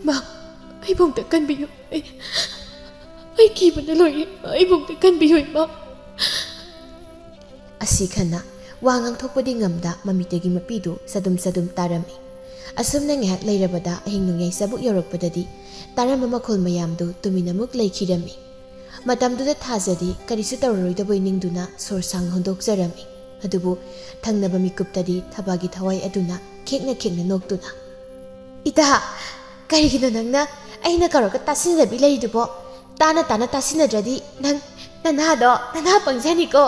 "ꯏꯃꯥ, ꯑꯩꯕꯨ ꯑꯝꯇ ꯀꯟꯕꯤꯌꯨ꯫ ꯑꯩ, ꯑꯩ ꯀꯤꯕꯅ ꯂꯣꯏꯔꯦ꯫ ꯏꯃꯥ, ꯑꯩꯕꯨ ꯑꯝꯇ ꯀꯟꯕꯤꯌꯨ, ꯏꯃꯥ꯫" ꯑꯁꯤ ꯈꯟꯅ ꯋꯥ ꯉꯥꯡꯊꯣꯛꯄꯗꯤ ꯉꯝꯗ ꯃꯃꯤꯠꯇꯒꯤ ꯃꯄꯤꯗꯨ ꯆꯗꯨꯝ ꯆꯗꯨꯝ ꯇꯥꯔꯝꯃꯤ꯫ ꯑꯁꯨꯝꯅ ꯉꯥꯏꯍꯥꯛ ꯂꯩꯔꯕꯗ ꯑꯍꯤꯡ ꯅꯣꯡꯌꯥꯏ ꯆꯕꯨꯛ ꯌꯧꯔꯛꯄꯗꯗꯤ ꯇꯥꯔꯝꯕ ꯃꯈꯣꯜ ꯃꯌꯥꯝꯗꯨ ꯇꯨꯃꯤꯟ ꯑꯃꯨꯛ ꯂꯩꯈꯤꯔꯝꯃꯤ꯫ ꯃꯇꯝꯗꯨꯗ ꯊꯥꯖꯗꯤ ꯀꯔꯤꯁꯨ ꯇꯧꯔꯔꯣꯏꯗꯕꯣꯏ ꯅꯤꯡꯗꯨꯅ ꯁꯣꯔ ꯁꯥꯡꯅ ꯍꯣꯟꯗꯣꯛꯆꯔꯝꯃꯤ꯫ ꯑꯗꯨꯕꯨ ꯊꯪꯅꯕ ꯃꯤꯀꯨꯞꯇꯗꯤ ꯊꯥꯕꯥꯒꯤ ꯊꯋꯥꯏ ꯑꯗꯨꯅ ꯈꯦꯛꯅ ꯈꯦꯛꯅ ꯅꯣꯛꯇꯨꯅ, "ꯏꯇꯥ, ꯀꯔꯤꯒꯤꯅꯣ ꯅꯪꯅ ꯑꯩꯅ ꯀꯧꯔꯒ ꯇꯥꯁꯤꯟꯅꯕꯤ ꯂꯩꯔꯤꯗꯨꯕꯣ? ꯇꯥꯅ ꯇꯥꯅ ꯇꯥꯁꯤꯟꯅꯗ꯭ꯔꯗꯤ ꯅꯪ ꯅꯅꯥꯗꯣ ꯅꯅꯥ ꯄꯪꯖꯅꯤꯀꯣ꯫"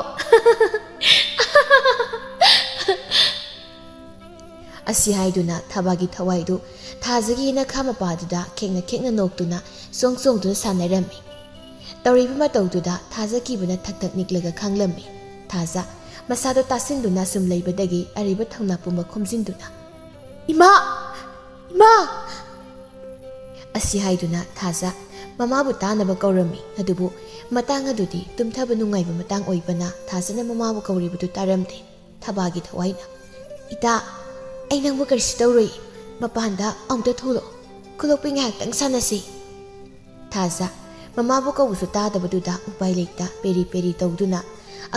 ꯑꯁꯤ ꯍꯥꯏꯗꯨꯅ ꯊꯥꯕꯥꯒꯤ ꯊꯋꯥꯏꯗꯨ ꯊꯥꯖꯒꯤ ꯌꯦꯅꯈꯥ ꯃꯄꯥꯗꯨꯗ ꯈꯦꯛꯅ ꯈꯦꯛꯅ ꯅꯣꯛꯇꯨꯅ ꯆꯣꯡ ꯆꯣꯡꯗꯨꯅ ꯁꯥꯟꯅꯔꯝꯃꯤ꯫ ꯇꯧꯔꯤꯕ ꯃꯇꯧꯗꯨꯗ ꯊꯥꯖ ꯀꯤꯕꯅ ꯊꯛ ꯊꯛ ꯅꯤꯛꯂꯒ ꯈꯥꯡꯂꯝꯃꯤ꯫ ꯊꯥꯖ ꯃꯁꯥꯗꯣ ꯇꯥꯁꯤꯟꯗꯨꯅ ꯁꯨꯝ ꯂꯩꯕꯗꯒꯤ ꯑꯔꯩꯕ ꯊꯧꯅꯥ ꯄꯨꯝꯕ ꯈꯣꯝꯖꯤꯟꯗꯨꯅ, "ꯏꯃꯥ! ꯏꯃꯥ!" ꯑꯁꯤ ꯍꯥꯏꯗꯨꯅ ꯊꯥꯖ ꯃꯃꯥꯕꯨ ꯇꯥꯅꯕ ꯀꯧꯔꯝꯃꯤ꯫ ꯑꯗꯨꯕꯨ ꯃꯇꯥꯡ ꯑꯗꯨꯗꯤ ꯇꯨꯝꯊꯕ ꯅꯨꯡꯉꯥꯏꯕ ꯃꯇꯥꯡ ꯑꯣꯏꯕꯅ ꯊꯥꯖꯅ ꯃꯃꯥꯕꯨ ꯀꯧꯔꯤꯕꯗꯨ ꯇꯥꯔꯝꯗꯦ꯫ ꯊꯥꯕꯥꯒꯤ ꯊꯋꯥꯏꯅ, "ꯏꯇꯥ, ꯑꯩ ꯅꯪꯕꯨ ꯀꯔꯤꯁꯨ ꯇꯧꯔꯣꯏ꯫ ꯃꯄꯥꯟꯗ ꯑꯃꯨꯛꯇ ꯊꯣꯛꯂꯛꯑꯣ꯫ ꯈꯨꯂꯣꯛꯄꯤ ꯉꯥꯏꯍꯥꯛꯇꯪ ꯁꯥꯟꯅꯁꯤ꯫" ꯊꯥꯖ ꯃꯃꯥꯕꯨ ꯀꯧꯕꯁꯨ ꯇꯥꯗꯕꯗꯨꯗ ꯎꯄꯥꯏ ꯂꯩꯇ ꯄꯦꯔꯤ ꯄꯦꯔꯤ ꯇꯧꯗꯨꯅ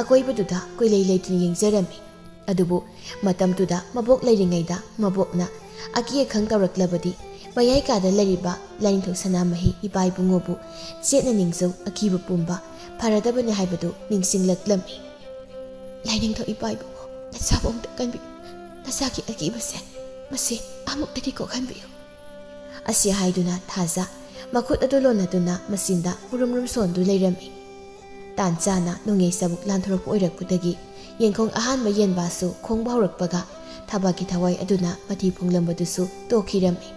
ꯑꯀꯣꯏꯕꯗꯨꯗ ꯀꯣꯏꯂꯩ ꯂꯩꯗꯨꯅ ꯌꯦꯡꯖꯔꯝꯃꯤ꯫ ꯑꯗꯨꯕꯨ ꯃꯇꯝꯗꯨꯗ ꯃꯕꯣꯛ ꯂꯩꯔꯤꯉꯩꯗ ꯃꯕꯣꯛꯅ ꯑꯀꯤ ꯑꯈꯪ ꯇꯧꯔꯛꯂꯕꯗꯤ ꯃꯌꯥꯏ ꯀꯥꯗ ꯂꯩꯔꯤꯕ ꯂꯥꯏꯅꯤꯡꯊꯧ ꯁꯅꯥꯃꯍꯤ ꯏꯄꯥ ꯏꯕꯨꯡꯉꯣꯕꯨ ꯆꯦꯠꯅ ꯅꯤꯡꯖꯧ ꯑꯀꯤꯕ ꯄꯨꯝꯕ ꯐꯔꯗꯕꯅꯤ ꯍꯥꯏꯕꯗꯨ ꯅꯤꯡꯁꯤꯡꯂꯛꯂꯝꯃꯤ꯫ "ꯂꯥꯏꯅꯤꯡꯊꯧ ꯏꯄꯥ ꯏꯕꯨꯡꯉꯣ, ꯅꯆꯥꯕꯨ ꯑꯃꯨꯛꯇ ꯀꯟꯕꯤꯌꯨ꯫ ꯅꯆꯥꯒꯤ ꯑꯀꯤꯕꯁꯦ ꯃꯁꯤ ꯑꯃꯨꯛꯇꯗꯤ ꯀꯣꯛꯍꯟꯕꯤꯌꯨ"꯫ ꯑꯁꯤ ꯍꯥꯏꯗꯨꯅ ꯊꯥꯖ ꯃꯈꯨꯠ ꯑꯗꯨ ꯂꯣꯟꯅꯗꯨꯅ ꯃꯆꯤꯟꯗ ꯎꯔꯨꯝ ꯎꯔꯨꯝ ꯁꯣꯟꯗꯨ ꯂꯩꯔꯝꯃꯤ꯫ ꯇꯥꯟ ꯆꯥꯅ ꯅꯣꯡꯌꯩ ꯆꯕꯨꯛ ꯂꯥꯟꯊꯣꯔꯛꯄ ꯑꯣꯏꯔꯛꯄꯗꯒꯤ ꯌꯦꯡꯈꯣꯡ ꯑꯍꯥꯟꯕ ꯌꯦꯟꯕꯥꯁꯨ ꯈꯣꯡꯕ ꯍꯧꯔꯛꯄꯒ ꯊꯕꯥꯛꯀꯤ ꯊꯋꯥꯏ ꯑꯗꯨꯅ ꯃꯊꯤ ꯐꯣꯡꯂꯝꯕꯗꯨꯁꯨ ꯇꯣꯛꯈꯤꯔꯝꯃꯤ꯫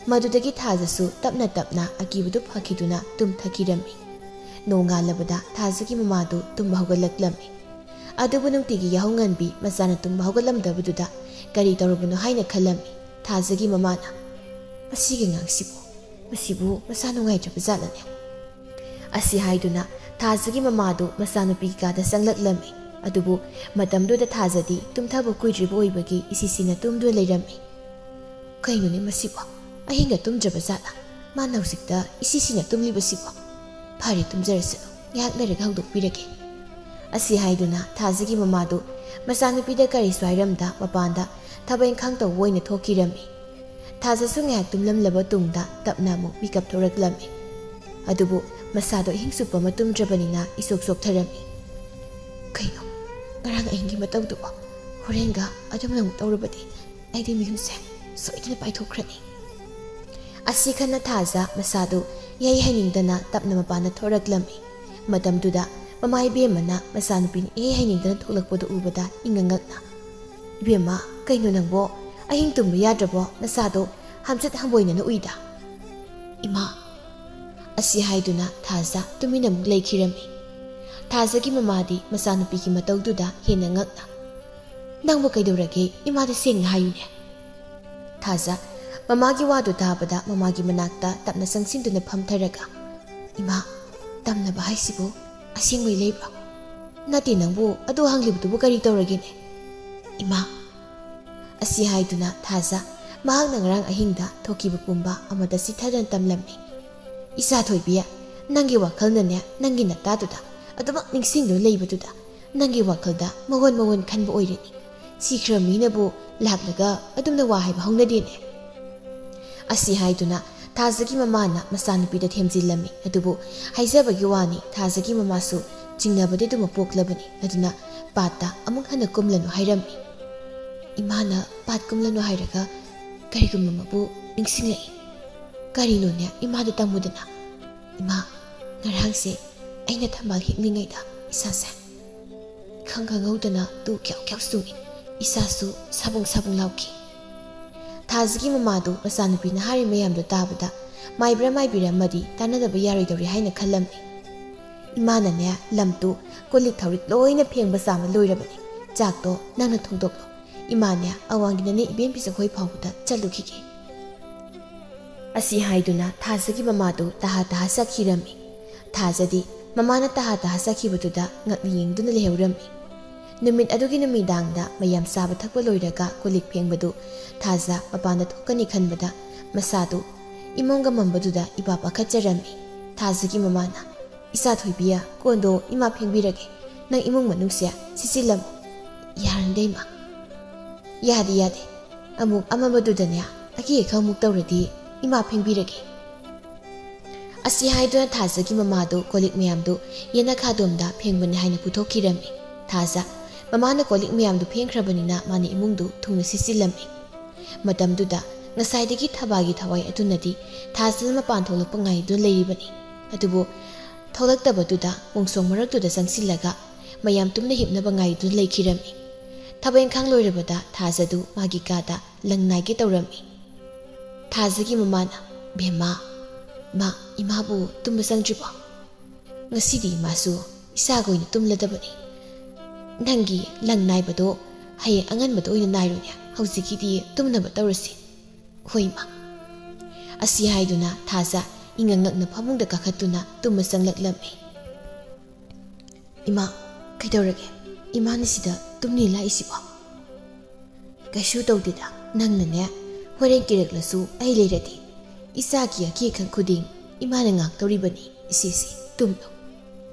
ꯃꯗꯨꯗꯒꯤ ꯊꯥꯖꯁꯨ ꯇꯞꯅ ꯇꯞꯅ ꯑꯀꯤꯕꯗꯨ ꯐꯈꯤꯗꯨꯅ ꯇꯨꯝꯊꯈꯤꯔꯝꯃꯤ꯫ ꯅꯣꯡꯉꯥꯜꯂꯕꯗ ꯊꯥꯖꯒꯤ ꯃꯃꯥꯗꯨ ꯇꯨꯝꯕ ꯍꯧꯒꯠꯂꯛꯂꯝꯃꯤ꯫ ꯑꯗꯨꯕꯨ ꯅꯨꯡꯇꯤꯒꯤ ꯌꯥꯍꯧ ꯉꯟꯕꯤ ꯃꯆꯥꯅ ꯇꯨꯝꯕ ꯍꯧꯒꯠꯂꯝꯗꯕꯗꯨꯗ ꯀꯔꯤ ꯇꯧꯔꯕꯅꯣ ꯍꯥꯏꯅ ꯈꯜꯂꯝꯃꯤ꯫ ꯊꯥꯖꯒꯤ ꯃꯃꯥꯅ, "ꯃꯁꯤꯒꯤ ꯑꯉꯥꯡꯁꯤꯕꯨ, ꯃꯁꯤꯕꯨ ꯃꯁꯥ ꯅꯨꯡꯉꯥꯏꯇ꯭ꯔꯕ ꯖꯥꯠꯂꯅꯦ?" ꯑꯁꯤ ꯍꯥꯏꯗꯨꯅ ꯊꯥꯖꯒꯤ ꯃꯃꯥꯗꯨ ꯃꯆꯥꯅꯨꯄꯤꯒꯤ ꯀꯥꯗ ꯆꯪꯂꯛꯂꯝꯃꯤ꯫ ꯑꯗꯨꯕꯨ ꯃꯇꯝꯗꯨꯗ ꯊꯥꯖꯗꯤ ꯇꯨꯝꯊꯕ ꯀꯨꯏꯗ꯭ꯔꯤꯕ ꯑꯣꯏꯕꯒꯤ ꯏꯁꯤꯁꯤꯅ ꯇꯨꯝꯗꯨꯅ ꯂꯩꯔꯝꯃꯤ꯫ "ꯀꯩꯅꯣꯅꯦ ꯃꯁꯤꯕꯣ? ꯑꯍꯤꯡꯒ ꯇꯨꯝꯗ꯭ꯔꯕ ꯖꯥꯠꯂ? ꯃꯥꯅ ꯍꯧꯖꯤꯛꯇ ꯏꯁꯤꯁꯤꯅ ꯇꯨꯝꯂꯤꯕꯁꯤꯕꯣ? ꯐꯔꯦ, ꯇꯨꯝꯖꯔꯁꯅꯨ, ꯉꯥꯏꯍꯥꯛ ꯂꯩꯔꯒ ꯍꯧꯗꯣꯛꯄꯤꯔꯒꯦ"꯫ ꯑꯁꯤ ꯍꯥꯏꯗꯨꯅ ꯊꯥꯖꯒꯤ ꯃꯃꯥꯗꯨ ꯃꯆꯥꯅꯨꯄꯤꯗ ꯀꯔꯤꯁꯨ ꯍꯥꯏꯔꯝꯗ ꯃꯄꯥꯟꯗ ꯊꯕꯛ ꯏꯪꯈꯥꯡ ꯇꯧꯕ ꯑꯣꯏꯅ ꯊꯣꯛꯈꯤꯔꯝꯃꯤ꯫ ꯊꯥꯖꯁꯨ ꯉꯥꯏꯍꯥꯛ ꯇꯨꯝꯂꯝꯂꯕ ꯇꯨꯡꯗ ꯇꯞꯅ ꯑꯃꯨꯛ ꯃꯤꯀꯞ ꯊꯣꯔꯛꯂꯝꯃꯤ꯫ ꯑꯗꯨꯕꯨ ꯃꯁꯥꯗꯣ ꯑꯍꯤꯡ ꯆꯨꯞꯄ ꯑꯃ ꯇꯨꯝꯗ꯭ꯔꯕꯅꯤꯅ ꯏꯆꯣꯛ ꯆꯣꯛꯊꯔꯝꯃꯤ꯫ "ꯀꯩꯅꯣ, ꯉꯔꯥꯡ ꯑꯍꯤꯡꯒꯤ ꯃꯇꯧꯗꯨꯕꯣ? ꯍꯣꯔꯦꯟꯒ ꯑꯗꯨꯝꯅ ꯑꯃꯨꯛ ꯇꯧꯔꯕꯗꯤ ꯑꯩꯗꯤ ꯃꯌꯨꯝꯁꯦ ꯁꯣꯏꯗꯅ ꯄꯥꯏꯊꯣꯛꯈ꯭ꯔꯅꯤ"꯫ ꯑꯁꯤ ꯈꯟꯅ ꯊꯥꯖ ꯃꯁꯥꯗꯨ ꯏꯍꯩ ꯍꯩꯅꯤꯡꯗꯅ ꯇꯞꯅ ꯃꯄꯥꯟꯗ ꯊꯣꯔꯛꯂꯝꯃꯤ꯫ ꯃꯇꯝꯗꯨꯗ ꯃꯃꯥ ꯏꯕꯦꯝꯃꯅ ꯃꯆꯥꯅꯨꯄꯤꯅ ꯏꯍꯩ ꯍꯩꯅꯤꯡꯗꯅ ꯊꯣꯛꯂꯛꯄꯗꯨ ꯎꯕꯗ ꯏꯉꯛ ꯉꯛꯅ, "ꯏꯕꯦꯝꯃ, ꯀꯩꯅꯣ ꯅꯪꯕꯣ? ꯑꯍꯤꯡ ꯇꯨꯝꯕ ꯌꯥꯗ꯭ꯔꯕꯣ? ꯅꯁꯥꯗꯣ ꯍꯥꯝꯆꯠ ꯍꯥꯝꯕꯣꯏꯅꯅ ꯎꯏꯗ"꯫ "ꯏꯃꯥ"꯫ ꯑꯁꯤ ꯍꯥꯏꯗꯨꯅ ꯊꯥꯖ ꯇꯨꯃꯤꯟꯅ ꯑꯃꯨꯛ ꯂꯩꯈꯤꯔꯝꯃꯤ꯫ ꯊꯥꯖꯒꯤ ꯃꯃꯥꯗꯤ ꯃꯆꯥꯅꯨꯄꯤꯒꯤ ꯃꯇꯧꯗꯨꯗ ꯍꯦꯟꯅ ꯉꯛꯅ, "ꯅꯪꯕꯨ ꯀꯩꯗꯧꯔꯒꯦ? ꯏꯃꯥꯗ ꯁꯦꯡꯅ ꯍꯥꯏꯌꯨꯅꯦ"꯫ ꯊꯥꯖ ꯃꯃꯥꯒꯤ ꯋꯥꯗꯨ ꯇꯥꯕꯗ ꯃꯃꯥꯒꯤ ꯃꯅꯥꯛꯇ ꯇꯞꯅ ꯆꯪꯁꯤꯟꯗꯨꯅ ꯐꯝꯊꯔꯒ, "ꯏꯃꯥ, ꯇꯝꯅꯕ ꯍꯥꯏꯁꯤꯕꯨ ꯑꯁꯦꯡꯕꯩ ꯂꯩꯕ꯭ꯔꯣ? ꯅꯠꯇꯦ, ꯅꯪꯕꯨ ꯑꯗꯨ ꯍꯪꯂꯤꯕꯗꯨꯕꯨ ꯀꯔꯤ ꯇꯧꯔꯒꯦꯅꯦ? ꯏꯃꯥ"꯫ ꯑꯁꯤ ꯍꯥꯏꯗꯨꯅ ꯊꯥꯖ ꯃꯍꯥꯛꯅ ꯉꯔꯥꯡ ꯑꯍꯤꯡꯗ ꯊꯣꯛꯈꯤꯕ ꯄꯨꯝꯕ ꯑꯃꯗ ꯆꯤꯊꯗꯅ ꯇꯝꯂꯝꯃꯤ꯫ "ꯏꯆꯥ ꯊꯣꯏꯕꯤ, ꯅꯪꯒꯤ ꯋꯥꯈꯜꯅꯅꯦ, ꯅꯪꯒꯤ ꯅꯇꯥꯗꯨꯗ ꯑꯗꯨꯃꯛ ꯅꯤꯡꯁꯤꯡꯗꯨꯅ ꯂꯩꯕꯗꯨꯗ ꯅꯪꯒꯤ ꯋꯥꯈꯜꯗ ꯃꯑꯣꯟ ꯃꯑꯣꯟ ꯈꯟꯕ ꯑꯣꯏꯔꯅꯤ꯫ ꯁꯤꯈ꯭ꯔ ꯃꯤꯅꯕꯨ ꯂꯥꯛꯂꯒ ꯑꯗꯨꯝꯅ ꯋꯥ ꯍꯥꯏꯕ ꯍꯧꯅꯗꯦꯅꯦ"꯫ ꯑꯁꯤ ꯍꯥꯏꯗꯨꯅ ꯊꯥꯖꯒꯤ ꯃꯃꯥꯅ ꯃꯆꯥꯅꯨꯄꯤꯗ ꯊꯦꯝꯖꯤꯜꯂꯝꯃꯤ꯫ ꯑꯗꯨꯕꯨ ꯍꯥꯏꯖꯕꯒꯤ ꯋꯥꯅꯤ, ꯊꯥꯖꯒꯤ ꯃꯃꯥꯁꯨ ꯆꯤꯡꯅꯕꯗꯤ ꯑꯗꯨꯃꯛ ꯄꯣꯛꯂꯕꯅꯤ꯫ ꯑꯗꯨꯅ ꯄꯥꯠꯇ ꯑꯃꯨꯛ ꯍꯟꯅ ꯀꯨꯝꯂꯅꯨ ꯍꯥꯏꯔꯝꯃꯤ꯫ ꯏꯃꯥꯅ ꯄꯥꯠ ꯀꯨꯝꯂꯅꯨ ꯍꯥꯏꯔꯒ ꯀꯔꯤꯒꯨꯝꯕ ꯑꯃꯕꯨ ꯅꯤꯡꯁꯤꯡꯂꯛꯏ꯫ ꯀꯔꯤꯅꯣꯅꯦ ꯏꯃꯥꯗ ꯇꯝꯃꯨꯗꯅ? ꯏꯃꯥ, ꯉꯔꯥꯡꯁꯦ ꯑꯩꯅ ꯊꯝꯕꯥꯜ ꯍꯦꯛꯂꯤꯉꯩꯗ ꯏꯁꯥꯁꯦ ꯏꯈꯪ ꯈꯪꯍꯧꯗꯅ ꯇꯨ ꯀ꯭ꯌꯥꯎ ꯀ꯭ꯌꯥꯎ ꯆꯨꯡꯉꯤ꯫ ꯏꯁꯥꯁꯨ ꯁꯥꯕꯨꯡ ꯁꯥꯕꯨꯡ ꯂꯥꯎꯈꯤ꯫ ꯊꯥꯖꯒꯤ ꯃꯃꯥꯗꯨ ꯃꯆꯥꯅꯨꯄꯤꯅ ꯍꯥꯏꯔꯤ ꯃꯌꯥꯝꯗꯨ ꯇꯥꯕꯗ ꯃꯥꯏꯕ꯭ꯔꯥ ꯃꯥꯏꯕꯤꯔꯝꯃꯗꯤ ꯇꯥꯟꯅꯗꯕ ꯌꯥꯔꯣꯏꯗꯧꯔꯤ ꯍꯥꯏꯅ ꯈꯜꯂꯝꯃꯤ꯫ ꯏꯃꯥꯅꯅꯦ ꯂꯝꯇꯨ ꯀꯣꯜ ꯂꯤꯛ ꯊꯧꯔꯤꯛ ꯂꯣꯏꯅ ꯐꯦꯡꯕ ꯆꯥꯝꯕ ꯂꯣꯏꯔꯕꯅꯤ꯫ ꯆꯥꯛꯇꯣ ꯅꯪꯅ ꯊꯣꯡꯗꯣꯛꯂꯣ꯫ ꯏꯃꯥꯅꯦ ꯑꯋꯥꯡꯒꯤꯅꯅꯦ ꯏꯕꯦꯝ ꯄꯤꯖꯈꯣꯏ ꯐꯥꯎꯕꯗ ꯆꯠꯂꯨꯈꯤꯒꯦ꯫ ꯑꯁꯤ ꯍꯥꯏꯗꯨꯅ ꯊꯥꯖꯒꯤ ꯃꯃꯥꯗꯨ ꯇꯍꯥ ꯇꯍꯥ ꯆꯠꯈꯤꯔꯝꯃꯤ꯫ ꯊꯥꯖꯗꯤ ꯃꯃꯥꯅ ꯇꯍꯥ ꯇꯍꯥ ꯆꯠꯈꯤꯕꯗꯨꯗ ꯉꯛꯅ ꯌꯦꯡꯗꯨꯅ ꯂꯩꯍꯧꯔꯝꯃꯤ꯫ ꯅꯨꯃꯤꯠ ꯑꯗꯨꯒꯤ ꯅꯨꯃꯤꯗꯥꯡꯗ ꯃꯌꯥꯝ ꯆꯥꯕ ꯊꯛꯄ ꯂꯣꯏꯔꯒ ꯀꯣꯜ ꯂꯤꯛ ꯐꯦꯡꯕꯗꯨ ꯊꯥꯖ ꯃꯄꯥꯟꯗ ꯊꯣꯛꯀꯅꯤ ꯈꯟꯕꯗ ꯃꯁꯥꯗꯨ ꯏꯃꯣꯝꯒ ꯃꯝꯕꯗꯨꯗ ꯏꯄꯥ ꯄꯥꯈꯠꯆꯔꯝꯃꯤ꯫ ꯊꯥꯖꯒꯤ ꯃꯃꯥꯅ, "ꯏꯆꯥ ꯊꯣꯏꯕꯤ, ꯀꯣꯟꯗꯣ ꯏꯃꯥ ꯐꯦꯡꯕꯤꯔꯒꯦ, ꯅꯪ ꯏꯃꯨꯡ ꯃꯅꯨꯡꯁꯦ ꯁꯤꯠꯆꯤꯜꯂꯝꯃꯨ"꯫ "ꯌꯥꯔꯅꯤꯗ ꯏꯃꯥ"꯫ "ꯌꯥꯗꯦ, ꯌꯥꯗꯦ, ꯑꯃꯨꯛ ꯑꯃꯝꯕꯗꯨꯗꯅꯦ ꯑꯀꯤ ꯑꯈꯪ ꯑꯃꯨꯛ ꯇꯧꯔꯗꯤ ꯏꯃꯥ ꯐꯦꯡꯕꯤꯔꯒꯦ"꯫ ꯑꯁꯤ ꯍꯥꯏꯗꯨꯅ ꯊꯥꯖꯒꯤ ꯃꯃꯥꯗꯨ ꯀꯣꯜ ꯂꯤꯛ ꯃꯌꯥꯝꯗꯨ ꯌꯦꯅꯈꯥꯗꯣꯝꯗ ꯐꯦꯡꯕꯅꯤ ꯍꯥꯏꯅ ꯄꯨꯊꯣꯛꯈꯤꯔꯝꯃꯤ꯫ ꯊꯥꯖ ꯃꯃꯥꯅ ꯀꯣꯜ ꯂꯤꯛ ꯃꯌꯥꯝꯗꯨ ꯐꯦꯡꯈ꯭ꯔꯕꯅꯤꯅ ꯃꯥꯅ ꯏꯃꯨꯡꯗꯨ ꯊꯨꯅ ꯁꯤꯠꯆꯤꯜꯂꯝꯃꯤ꯫ ꯃꯇꯝꯗꯨꯗ ꯉꯁꯥꯏꯗꯒꯤ ꯊꯕꯥꯒꯤ ꯊꯋꯥꯏ ꯑꯗꯨꯅꯗꯤ ꯊꯥꯖꯅ ꯃꯄꯥꯟ ꯊꯣꯛꯂꯛꯄ ꯉꯥꯏꯗꯨꯅ ꯂꯩꯔꯤꯕꯅꯤ꯫ ꯑꯗꯨꯕꯨ ꯊꯣꯛꯂꯛꯇꯕꯗꯨꯗ ꯃꯣꯡꯁꯣꯡ ꯃꯔꯛꯇꯨꯗ ꯆꯪꯁꯤꯜꯂꯒ ꯃꯌꯥꯝ ꯇꯨꯝꯅ ꯍꯤꯞꯅꯕ ꯉꯥꯏꯗꯨꯅ ꯂꯩꯈꯤꯔꯝꯃꯤ꯫ ꯊꯕꯛ ꯏꯪꯈꯥꯡ ꯂꯣꯏꯔꯕꯗ ꯊꯥꯖꯗꯨ ꯃꯥꯒꯤ ꯀꯥꯗ ꯂꯪ ꯅꯥꯏꯒꯦ ꯇꯧꯔꯝꯃꯤ꯫ ꯊꯥꯖꯒꯤ ꯃꯃꯥꯅ, "ꯕꯦꯝꯃ, ꯃꯥ ꯏꯃꯥꯕꯨ ꯇꯨꯝꯕ ꯆꯪꯗ꯭ꯔꯤꯕꯣ? ꯉꯁꯤꯗꯤ ꯏꯃꯥꯁꯨ ꯏꯆꯥꯒ ꯑꯣꯏꯅ ꯇꯨꯝꯂꯗꯕꯅꯤ꯫ ꯅꯪꯒꯤ ꯂꯪ ꯅꯥꯏꯕꯗꯣ ꯍꯌꯦꯡ ꯑꯉꯟꯕꯗ ꯑꯣꯏꯅ ꯅꯥꯏꯔꯣꯅꯦ, ꯍꯧꯖꯤꯛꯀꯤꯗꯤ ꯇꯨꯝꯅꯕ ꯇꯧꯔꯁꯤ"꯫ "ꯍꯣꯏ ꯏꯃꯥ"꯫ ꯑꯁꯤ ꯍꯥꯏꯗꯨꯅ ꯊꯥꯖ ꯏꯉꯛ ꯉꯛꯅ ꯐꯃꯨꯡꯗ ꯀꯥꯈꯠꯇꯨꯅ ꯇꯨꯝꯕ ꯆꯪꯂꯛꯂꯝꯃꯤ꯫ "ꯏꯃꯥ, ꯀꯩꯗꯧꯔꯒꯦ? ꯏꯃꯥꯅ ꯁꯤꯗ ꯇꯨꯝꯅꯤ ꯂꯥꯛꯏꯁꯤꯕꯣ?" "ꯀꯩꯁꯨ ꯇꯧꯗꯦꯗ, ꯅꯪꯅꯅꯦ ꯍꯣꯔꯦꯟ ꯀꯤꯔꯛꯂꯁꯨ ꯑꯩ ꯂꯩꯔꯗꯤ꯫ ꯏꯆꯥꯒꯤ ꯑꯀꯤ ꯑꯈꯪ ꯈꯨꯗꯤꯡ ꯏꯃꯥꯅ ꯉꯥꯛꯇꯧꯔꯤꯕꯅꯤ, ꯏꯆꯦꯁꯤ ꯇꯨꯝꯂꯣ"꯫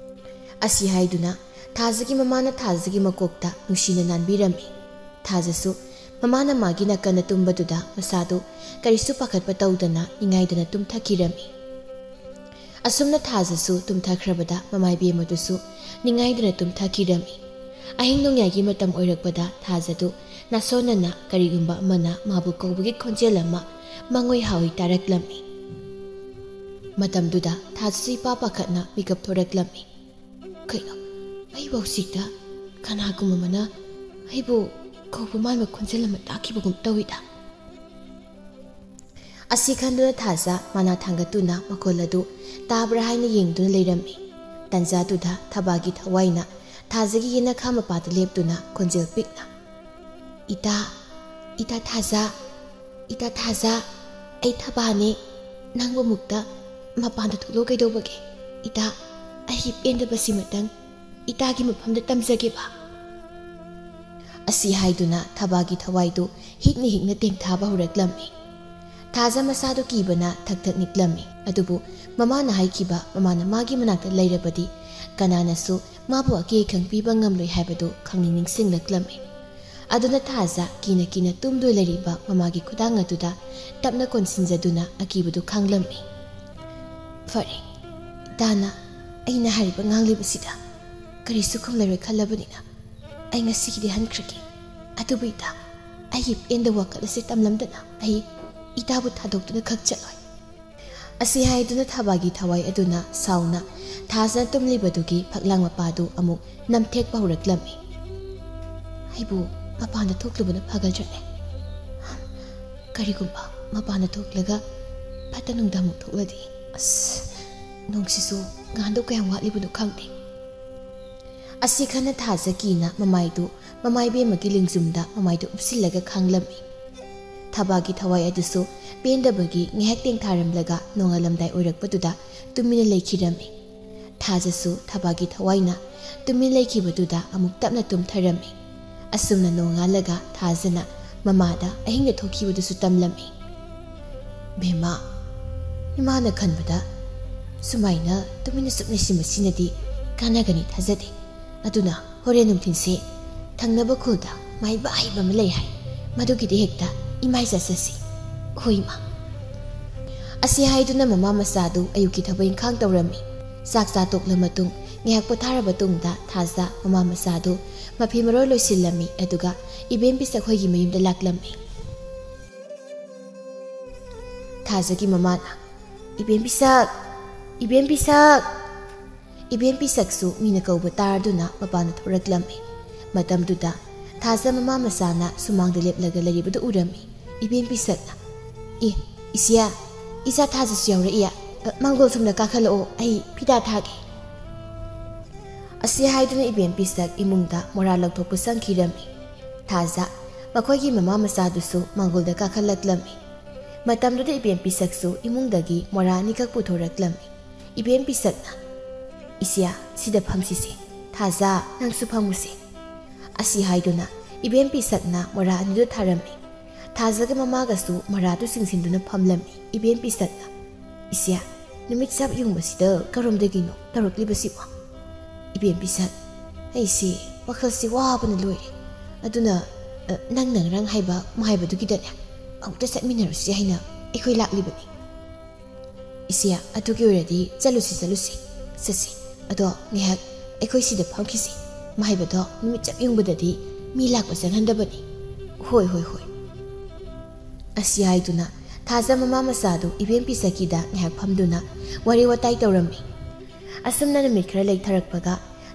ꯑꯁꯤ ꯍꯥꯏꯗꯨꯅ ꯊꯥꯖꯒꯤ ꯃꯃꯥꯅ ꯊꯥꯖꯒꯤ ꯃꯀꯣꯛꯇ ꯅꯨꯡꯁꯤꯅ ꯅꯥꯟꯕꯤꯔꯝꯃꯤ꯫ ꯊꯥꯖꯁꯨ ꯃꯃꯥꯅ ꯃꯥꯒꯤ ꯅꯥꯀꯟꯗ ꯇꯨꯝꯕꯗꯨꯗ ꯃꯁꯥꯗꯨ ꯀꯔꯤꯁꯨ ꯄꯥꯈꯠꯄ ꯇꯧꯗꯅ ꯅꯤꯡꯉꯥꯏꯗꯅ ꯇꯨꯝꯊꯈꯤꯔꯝꯃꯤ꯫ ꯑꯁꯨꯝꯅ ꯊꯥꯖꯁꯨ ꯇꯨꯝꯊꯈ꯭ꯔꯕꯗ ꯃꯃꯥ ꯏꯕꯦꯝꯃꯗꯨꯁꯨ ꯅꯤꯡꯉꯥꯏꯗꯅ ꯇꯨꯝꯊꯈꯤꯔꯝꯃꯤ꯫ ꯑꯍꯤꯡ ꯅꯣꯡꯌꯥꯏꯒꯤ ꯃꯇꯝ ꯑꯣꯏꯔꯛꯄꯗ ꯊꯥꯖꯗꯨ ꯅꯥꯁꯣꯟꯅꯅ ꯀꯔꯤꯒꯨꯝꯕ ꯑꯃꯅ ꯃꯥꯕꯨ ꯀꯧꯕꯒꯤ ꯈꯣꯟꯖꯦꯜ ꯑꯃ ꯃꯉꯣꯏ ꯍꯥꯎꯏ ꯇꯥꯔꯛꯂꯝꯃꯤ꯫ ꯃꯇꯝꯗꯨꯗ ꯊꯥꯖꯁꯨ ꯏꯄꯥ ꯄꯥꯈꯠꯅ ꯃꯤꯀꯞ ꯊꯣꯔꯛꯂꯝꯃꯤ꯫ "ꯀꯩꯅꯣ, ꯑꯩꯕꯨ ꯍꯧꯖꯤꯛꯇ ꯀꯅꯥꯒꯨꯝꯕ ꯑꯃꯅ ꯑꯩꯕꯨ ꯀꯧꯕ ꯃꯥꯟꯕ ꯈꯣꯟꯖꯦꯜ ꯑꯃ ꯇꯥꯈꯤꯕꯒꯨꯝ ꯇꯧꯏꯗ?" ꯑꯁꯤ ꯈꯟꯗꯨꯅ ꯊꯥꯖ ꯃꯅꯥ ꯊꯥꯡꯒꯠꯇꯨꯅ ꯃꯈꯣꯜ ꯑꯗꯨ ꯇꯥꯕ꯭ꯔꯥ ꯍꯥꯏꯅ ꯌꯦꯡꯗꯨꯅ ꯂꯩꯔꯝꯃꯤ꯫ ꯇꯟꯖꯥꯗꯨꯗ ꯊꯕꯥꯒꯤ ꯊꯋꯥꯏꯅ ꯊꯥꯖꯒꯤ ꯌꯦꯅꯈꯥ ꯃꯄꯥꯗ ꯂꯦꯞꯇꯨꯅ ꯈꯣꯟꯖꯦꯜ ꯄꯤꯛꯅ, "ꯏꯇꯥ, ꯏꯇꯥ ꯊꯥꯖ, ꯏꯇꯥ ꯊꯥꯖ, ꯑꯩ ꯊꯕꯥꯅꯦ꯫ ꯅꯪꯕꯨ ꯑꯃꯨꯛꯇ ꯃꯄꯥꯟꯗ ꯊꯣꯛꯂꯛꯎ ꯀꯩꯗꯧꯕꯒꯦ? ꯏꯇꯥ, ꯑꯩꯒꯤ ꯄꯦꯟꯗꯕꯁꯤꯃꯇꯪ ꯏꯇꯥꯒꯤ ꯃꯐꯝꯗ ꯇꯝꯖꯒꯦꯕ?" ꯑꯁꯤ ꯍꯥꯏꯗꯨꯅ ꯊꯕꯥꯒꯤ ꯊꯋꯥꯏꯗꯨ ꯍꯤꯛꯅ ꯍꯤꯛꯅ ꯇꯦꯡꯊꯥꯕ ꯍꯧꯔꯛꯂꯝꯃꯤ꯫ ꯊꯥꯖ ꯃꯁꯥꯗꯨ ꯀꯤꯕꯅ ꯊꯛ ꯊꯛ ꯅꯤꯛꯂꯝꯃꯤ꯫ ꯑꯗꯨꯕꯨ ꯃꯃꯥꯅ ꯍꯥꯏꯈꯤꯕ ꯃꯃꯥꯅ ꯃꯥꯒꯤ ꯃꯅꯥꯛꯇ ꯂꯩꯔꯕꯗꯤ ꯀꯅꯥꯅꯁꯨ ꯃꯥꯕꯨ ꯑꯀꯤ ꯑꯈꯪ ꯄꯤꯕ ꯉꯝꯂꯣꯏ ꯍꯥꯏꯕꯗꯨ ꯈꯪꯅꯤꯡ ꯅꯤꯡꯁꯤꯡꯂꯛꯂꯝꯃꯤ꯫ ꯑꯗꯨꯅ ꯊꯥꯖ ꯀꯤꯅ ꯀꯤꯅ ꯇꯨꯝꯗꯨꯅ ꯂꯩꯔꯤꯕ ꯃꯃꯥꯒꯤ ꯈꯨꯗꯥꯡ ꯑꯗꯨꯗ ꯇꯞꯅ ꯀꯣꯟꯁꯤꯟꯖꯗꯨꯅ ꯑꯀꯤꯕꯗꯨ ꯈꯥꯡꯂꯝꯃꯤ꯫ "ꯐꯔꯦ, ꯏꯇꯥꯅ ꯑꯩꯅ ꯍꯥꯏꯔꯤꯕ ꯉꯥꯡꯂꯤꯕꯁꯤꯗ ꯀꯔꯤꯁꯨ ꯈꯨꯝꯂꯔꯣꯏ ꯈꯜꯂꯕꯅꯤꯅ ꯑꯩ ꯉꯁꯤꯒꯤꯗꯤ ꯍꯟꯈ꯭ꯔꯒꯦ꯫ ꯑꯗꯨꯕꯨ ꯏꯇꯥ, ꯑꯩꯒꯤ ꯄꯦꯟꯗꯕ ꯋꯥꯈꯜ ꯑꯁꯤ ꯇꯝꯂꯝꯗꯅ ꯑꯩ ꯏꯇꯥꯕꯨ ꯊꯥꯗꯣꯛꯇꯨꯅ ꯈꯛ ꯆꯠꯂꯣꯏ꯫" ꯑꯁꯤ ꯍꯥꯏꯗꯨꯅ ꯊꯕꯥꯒꯤ ꯊꯋꯥꯏ ꯑꯗꯨꯅ ꯁꯥꯎꯅ ꯊꯥꯖꯅ ꯇꯨꯝꯂꯤꯕꯗꯨꯒꯤ ꯐꯛꯂꯥꯡ ꯃꯄꯥꯗꯨ ꯑꯃꯨꯛ ꯅꯝꯊꯦꯛꯄ ꯍꯧꯔꯛꯂꯝꯃꯤ꯫ "ꯑꯩꯕꯨ ꯃꯄꯥꯟꯗ ꯊꯣꯛꯂꯨꯕꯅ ꯐꯒꯗ꯭ꯔꯅꯦ? ꯀꯔꯤꯒꯨꯝꯕ ꯃꯄꯥꯟꯗ ꯊꯣꯛꯂꯒ ꯐꯠꯇ ꯅꯨꯡꯗ ꯑꯃꯨꯛ ꯊꯣꯛꯂꯗꯤ꯫ ꯑꯁ, ꯅꯣꯡꯁꯤꯁꯨ ꯉꯥꯟꯗꯧ ꯀꯌꯥꯝ ꯋꯥꯠꯂꯤꯕꯅꯣ ꯈꯪꯗꯦ꯫" ꯑꯁꯤ ꯈꯟꯅ ꯊꯥꯖ ꯀꯤꯅ ꯃꯃꯥꯏꯗꯨ ꯃꯃꯥ ꯏꯕꯦꯝꯃꯒꯤ ꯂꯦꯡꯖꯨꯝꯗ ꯃꯃꯥꯏꯗꯨ ꯎꯞꯁꯤꯜꯂꯒ ꯈꯥꯡꯂꯝꯃꯤ꯫ ꯊꯕꯥꯒꯤ ꯊꯋꯥꯏ ꯑꯗꯨꯁꯨ ꯄꯦꯟꯗꯕꯒꯤ ꯉꯥꯏꯍꯥꯛ ꯇꯦꯡꯊꯥꯔꯝꯂꯒ ꯅꯣꯡꯉꯥꯜꯂꯝꯗꯥꯏ ꯑꯣꯏꯔꯛꯄꯗꯨꯗ ꯇꯨꯃꯤꯟꯅ ꯂꯩꯈꯤꯔꯝꯃꯤ꯫ ꯊꯥꯖꯁꯨ ꯊꯕꯥꯒꯤ ꯊꯋꯥꯏꯅ ꯇꯨꯃꯤꯟ ꯂꯩꯈꯤꯕꯗꯨꯗ ꯑꯃꯨꯛ ꯇꯞꯅ ꯇꯨꯝꯊꯔꯝꯃꯤ꯫ ꯑꯁꯨꯝꯅ ꯅꯣꯡꯉꯥꯜꯂꯒ ꯊꯥꯖꯅ ꯃꯃꯥꯗ ꯑꯍꯤꯡꯗ ꯊꯣꯛꯈꯤꯕꯗꯨꯁꯨ ꯇꯝꯂꯝꯃꯤ꯫ "ꯕꯦꯝꯃ, ꯏꯃꯥꯅ ꯈꯟꯕꯗ ꯁꯨꯃꯥꯏꯅ ꯇꯨꯃꯤꯟꯅ ꯁꯨꯝ ꯂꯩꯁꯤꯟꯕꯁꯤꯅꯗꯤ ꯀꯥꯟꯅꯒꯅꯤ ꯊꯥꯖꯗꯦ꯫ ꯑꯗꯨꯅ ꯍꯣꯔꯦꯟ ꯅꯨꯡꯊꯤꯜꯁꯦ ꯊꯪꯅꯕ ꯈꯨꯜꯗ ꯃꯥꯏꯕ ꯑꯍꯩꯕ ꯑꯃ ꯂꯩ ꯍꯥꯏ꯫ "ꯃꯗꯨꯒꯤꯗꯤ ꯍꯦꯛꯇ ꯏꯃꯥꯏ ꯆꯠꯆꯁꯤ꯫ ꯍꯣꯏ, ꯏꯃꯥ꯫" ꯑꯁꯤ ꯍꯥꯏꯗꯨꯅ ꯃꯃꯥ ꯃꯆꯥꯗꯨ ꯑꯌꯨꯛꯀꯤ ꯊꯕꯛ ꯏꯪꯈꯥꯡ ꯇꯧꯔꯝꯃꯤ꯫ ꯆꯥꯛ ꯆꯥ ꯇꯣꯛꯂ ꯃꯇꯨꯡ ꯉꯥꯏꯍꯥꯛ ꯄꯣꯊꯥꯔꯕ ꯇꯨꯡꯗ ꯊꯥꯖ ꯃꯃꯥ ꯃꯆꯥꯗꯨ ꯃꯐꯤ ꯃꯔꯣꯜ ꯂꯣꯏꯁꯤꯜꯂꯝꯃꯤ, ꯑꯗꯨꯒ ꯏꯕꯦꯝ ꯄꯤꯁꯛ ꯍꯣꯏꯒꯤ ꯃꯌꯨꯝꯗ ꯂꯥꯛꯂꯝꯃꯤ꯫ ꯊꯥꯖꯒꯤ ꯃꯃꯥꯅ, "ꯏꯕꯦꯝ ꯄꯤꯁꯛ! ꯏꯕꯦꯝ ꯄꯤꯁꯛ!" ꯏꯕꯦꯝ ꯄꯤꯁꯛꯁꯨ ꯃꯤꯅ ꯀꯧꯕ ꯇꯥꯔꯗꯨꯅ ꯃꯄꯥꯟꯗ ꯊꯣꯔꯛꯂꯝꯃꯤ꯫ ꯃꯇꯝꯗꯨꯗ ꯊꯥꯖ ꯃꯃꯥ ꯃꯆꯥꯅ ꯁꯨꯃꯥꯡꯗ ꯂꯦꯞꯂꯒ ꯂꯩꯔꯤꯕꯗꯨ ꯎꯔꯝꯃꯤ꯫ ꯏꯕꯦꯝ ꯄꯤꯁꯛꯅ, "ꯑꯦ, ꯏꯆꯦ, ꯏꯆꯥ ꯊꯥꯖꯁꯨ ꯌꯥꯎꯔꯛꯏ꯫ ꯑ, ꯃꯥꯡꯒꯣꯜ ꯁꯣꯝꯗ ꯀꯥꯈꯠꯂꯛꯑꯣ, ꯑꯩ ꯐꯤꯗꯥ ꯊꯥꯒꯦ꯫" ꯑꯁꯤ ꯍꯥꯏꯗꯨꯅ ꯏꯕꯦꯝ ꯄꯤꯁꯛ ꯏꯃꯨꯡꯗ ꯃꯣꯔꯥ ꯂꯧꯊꯣꯛꯄ ꯆꯪꯈꯤꯔꯝꯃꯤ꯫ ꯊꯥꯖ ꯃꯈꯣꯏꯒꯤ ꯃꯃꯥ ꯃꯆꯥꯗꯨꯁꯨ ꯃꯥꯡꯒꯣꯜꯗ ꯀꯥꯈꯠꯂꯛꯂꯝꯃꯤ꯫ ꯃꯇꯝꯗꯨꯗ ꯏꯕꯦꯝ ꯄꯤꯁꯛꯁꯨ ꯏꯃꯨꯡꯗꯒꯤ ꯃꯣꯔꯥ ꯑꯅꯤꯈꯛ ꯄꯨꯊꯣꯔꯛꯂꯝꯃꯤ꯫ ꯏꯕꯦꯝ ꯄꯤꯁꯛꯅ, "ꯏꯆꯦ, ꯁꯤꯗ ꯐꯝꯁꯤꯁꯦ꯫ ꯊꯥꯖ, ꯅꯪꯁꯨ ꯐꯝꯃꯨꯁꯦ꯫" ꯑꯁꯤ ꯍꯥꯏꯗꯨꯅ ꯏꯕꯦꯝ ꯄꯤꯁꯛꯅ ꯃꯣꯔꯥ ꯑꯅꯤꯗꯨ ꯊꯥꯔꯝꯃꯤ꯫ ꯊꯥꯖꯒ ꯃꯃꯥꯒꯁꯨ ꯃꯣꯔꯥꯗꯨ ꯆꯤꯡꯁꯤꯟꯗꯨꯅ ꯐꯝꯂꯝꯃꯤ꯫ ꯏꯕꯦꯝ ꯄꯤꯁꯛꯅ, "ꯏꯆꯦ, ꯅꯨꯃꯤꯠ ꯆꯞ ꯌꯨꯡꯕꯁꯤꯗ ꯀꯔꯣꯝꯗꯒꯤꯅꯣ ꯇꯧꯔꯛꯂꯤꯕꯁꯤꯕꯣ?" ꯏꯕꯦꯝ ꯄꯤꯁꯛ, "ꯑꯩꯁꯦ ꯋꯥꯈꯜꯁꯤ ꯋꯥꯕꯅ ꯂꯣꯏꯔꯦ꯫ ꯑꯗꯨꯅ, ꯑ, ꯅꯪꯅ ꯉꯔꯥꯡ ꯍꯥꯏꯕ ꯃꯥꯏꯕꯗꯨꯒꯤꯗꯅꯦ ꯑꯃꯨꯛꯇ ꯆꯠꯃꯤꯟꯅꯔꯨꯁꯤ ꯍꯥꯏꯅ ꯑꯩꯈꯣꯏ ꯂꯥꯛꯂꯤꯕꯅꯤ꯫" "ꯏꯆꯦ, ꯑꯗꯨꯒꯤ ꯑꯣꯏꯔꯗꯤ ꯆꯠꯂꯨꯁꯤ, ꯆꯠꯂꯨꯁꯤ, ꯆꯠꯁꯤ꯫ ꯑꯗꯣ ꯉꯥꯏꯍꯥꯛ ꯑꯩꯈꯣꯏ ꯁꯤꯗ ꯐꯝꯈꯤꯁꯤ꯫ ꯃꯥꯏꯕꯗꯣ ꯅꯨꯃꯤꯠ ꯆꯞ ꯌꯨꯡꯕꯗꯗꯤ ꯃꯤ ꯂꯥꯛꯄ ꯆꯪꯍꯟꯗꯕꯅꯤ꯫" "ꯍꯣꯏ, ꯍꯣꯏ, ꯍꯣꯏ꯫" ꯑꯁꯤ ꯍꯥꯏꯗꯨꯅ ꯊꯥꯖ ꯃꯃꯥ ꯃꯆꯥꯗꯨ ꯏꯕꯦꯝ ꯄꯤꯁꯛꯀꯤꯗ ꯉꯥꯏꯍꯥꯛ ꯐꯝꯗꯨꯅ ꯋꯥꯔꯤ ꯋꯥꯇꯥꯏ ꯇꯧꯔꯝꯃꯤ꯫ ꯑꯁꯨꯝꯅ ꯅꯨꯃꯤꯠ ꯈꯔ ꯂꯩꯊꯔꯛꯄꯒ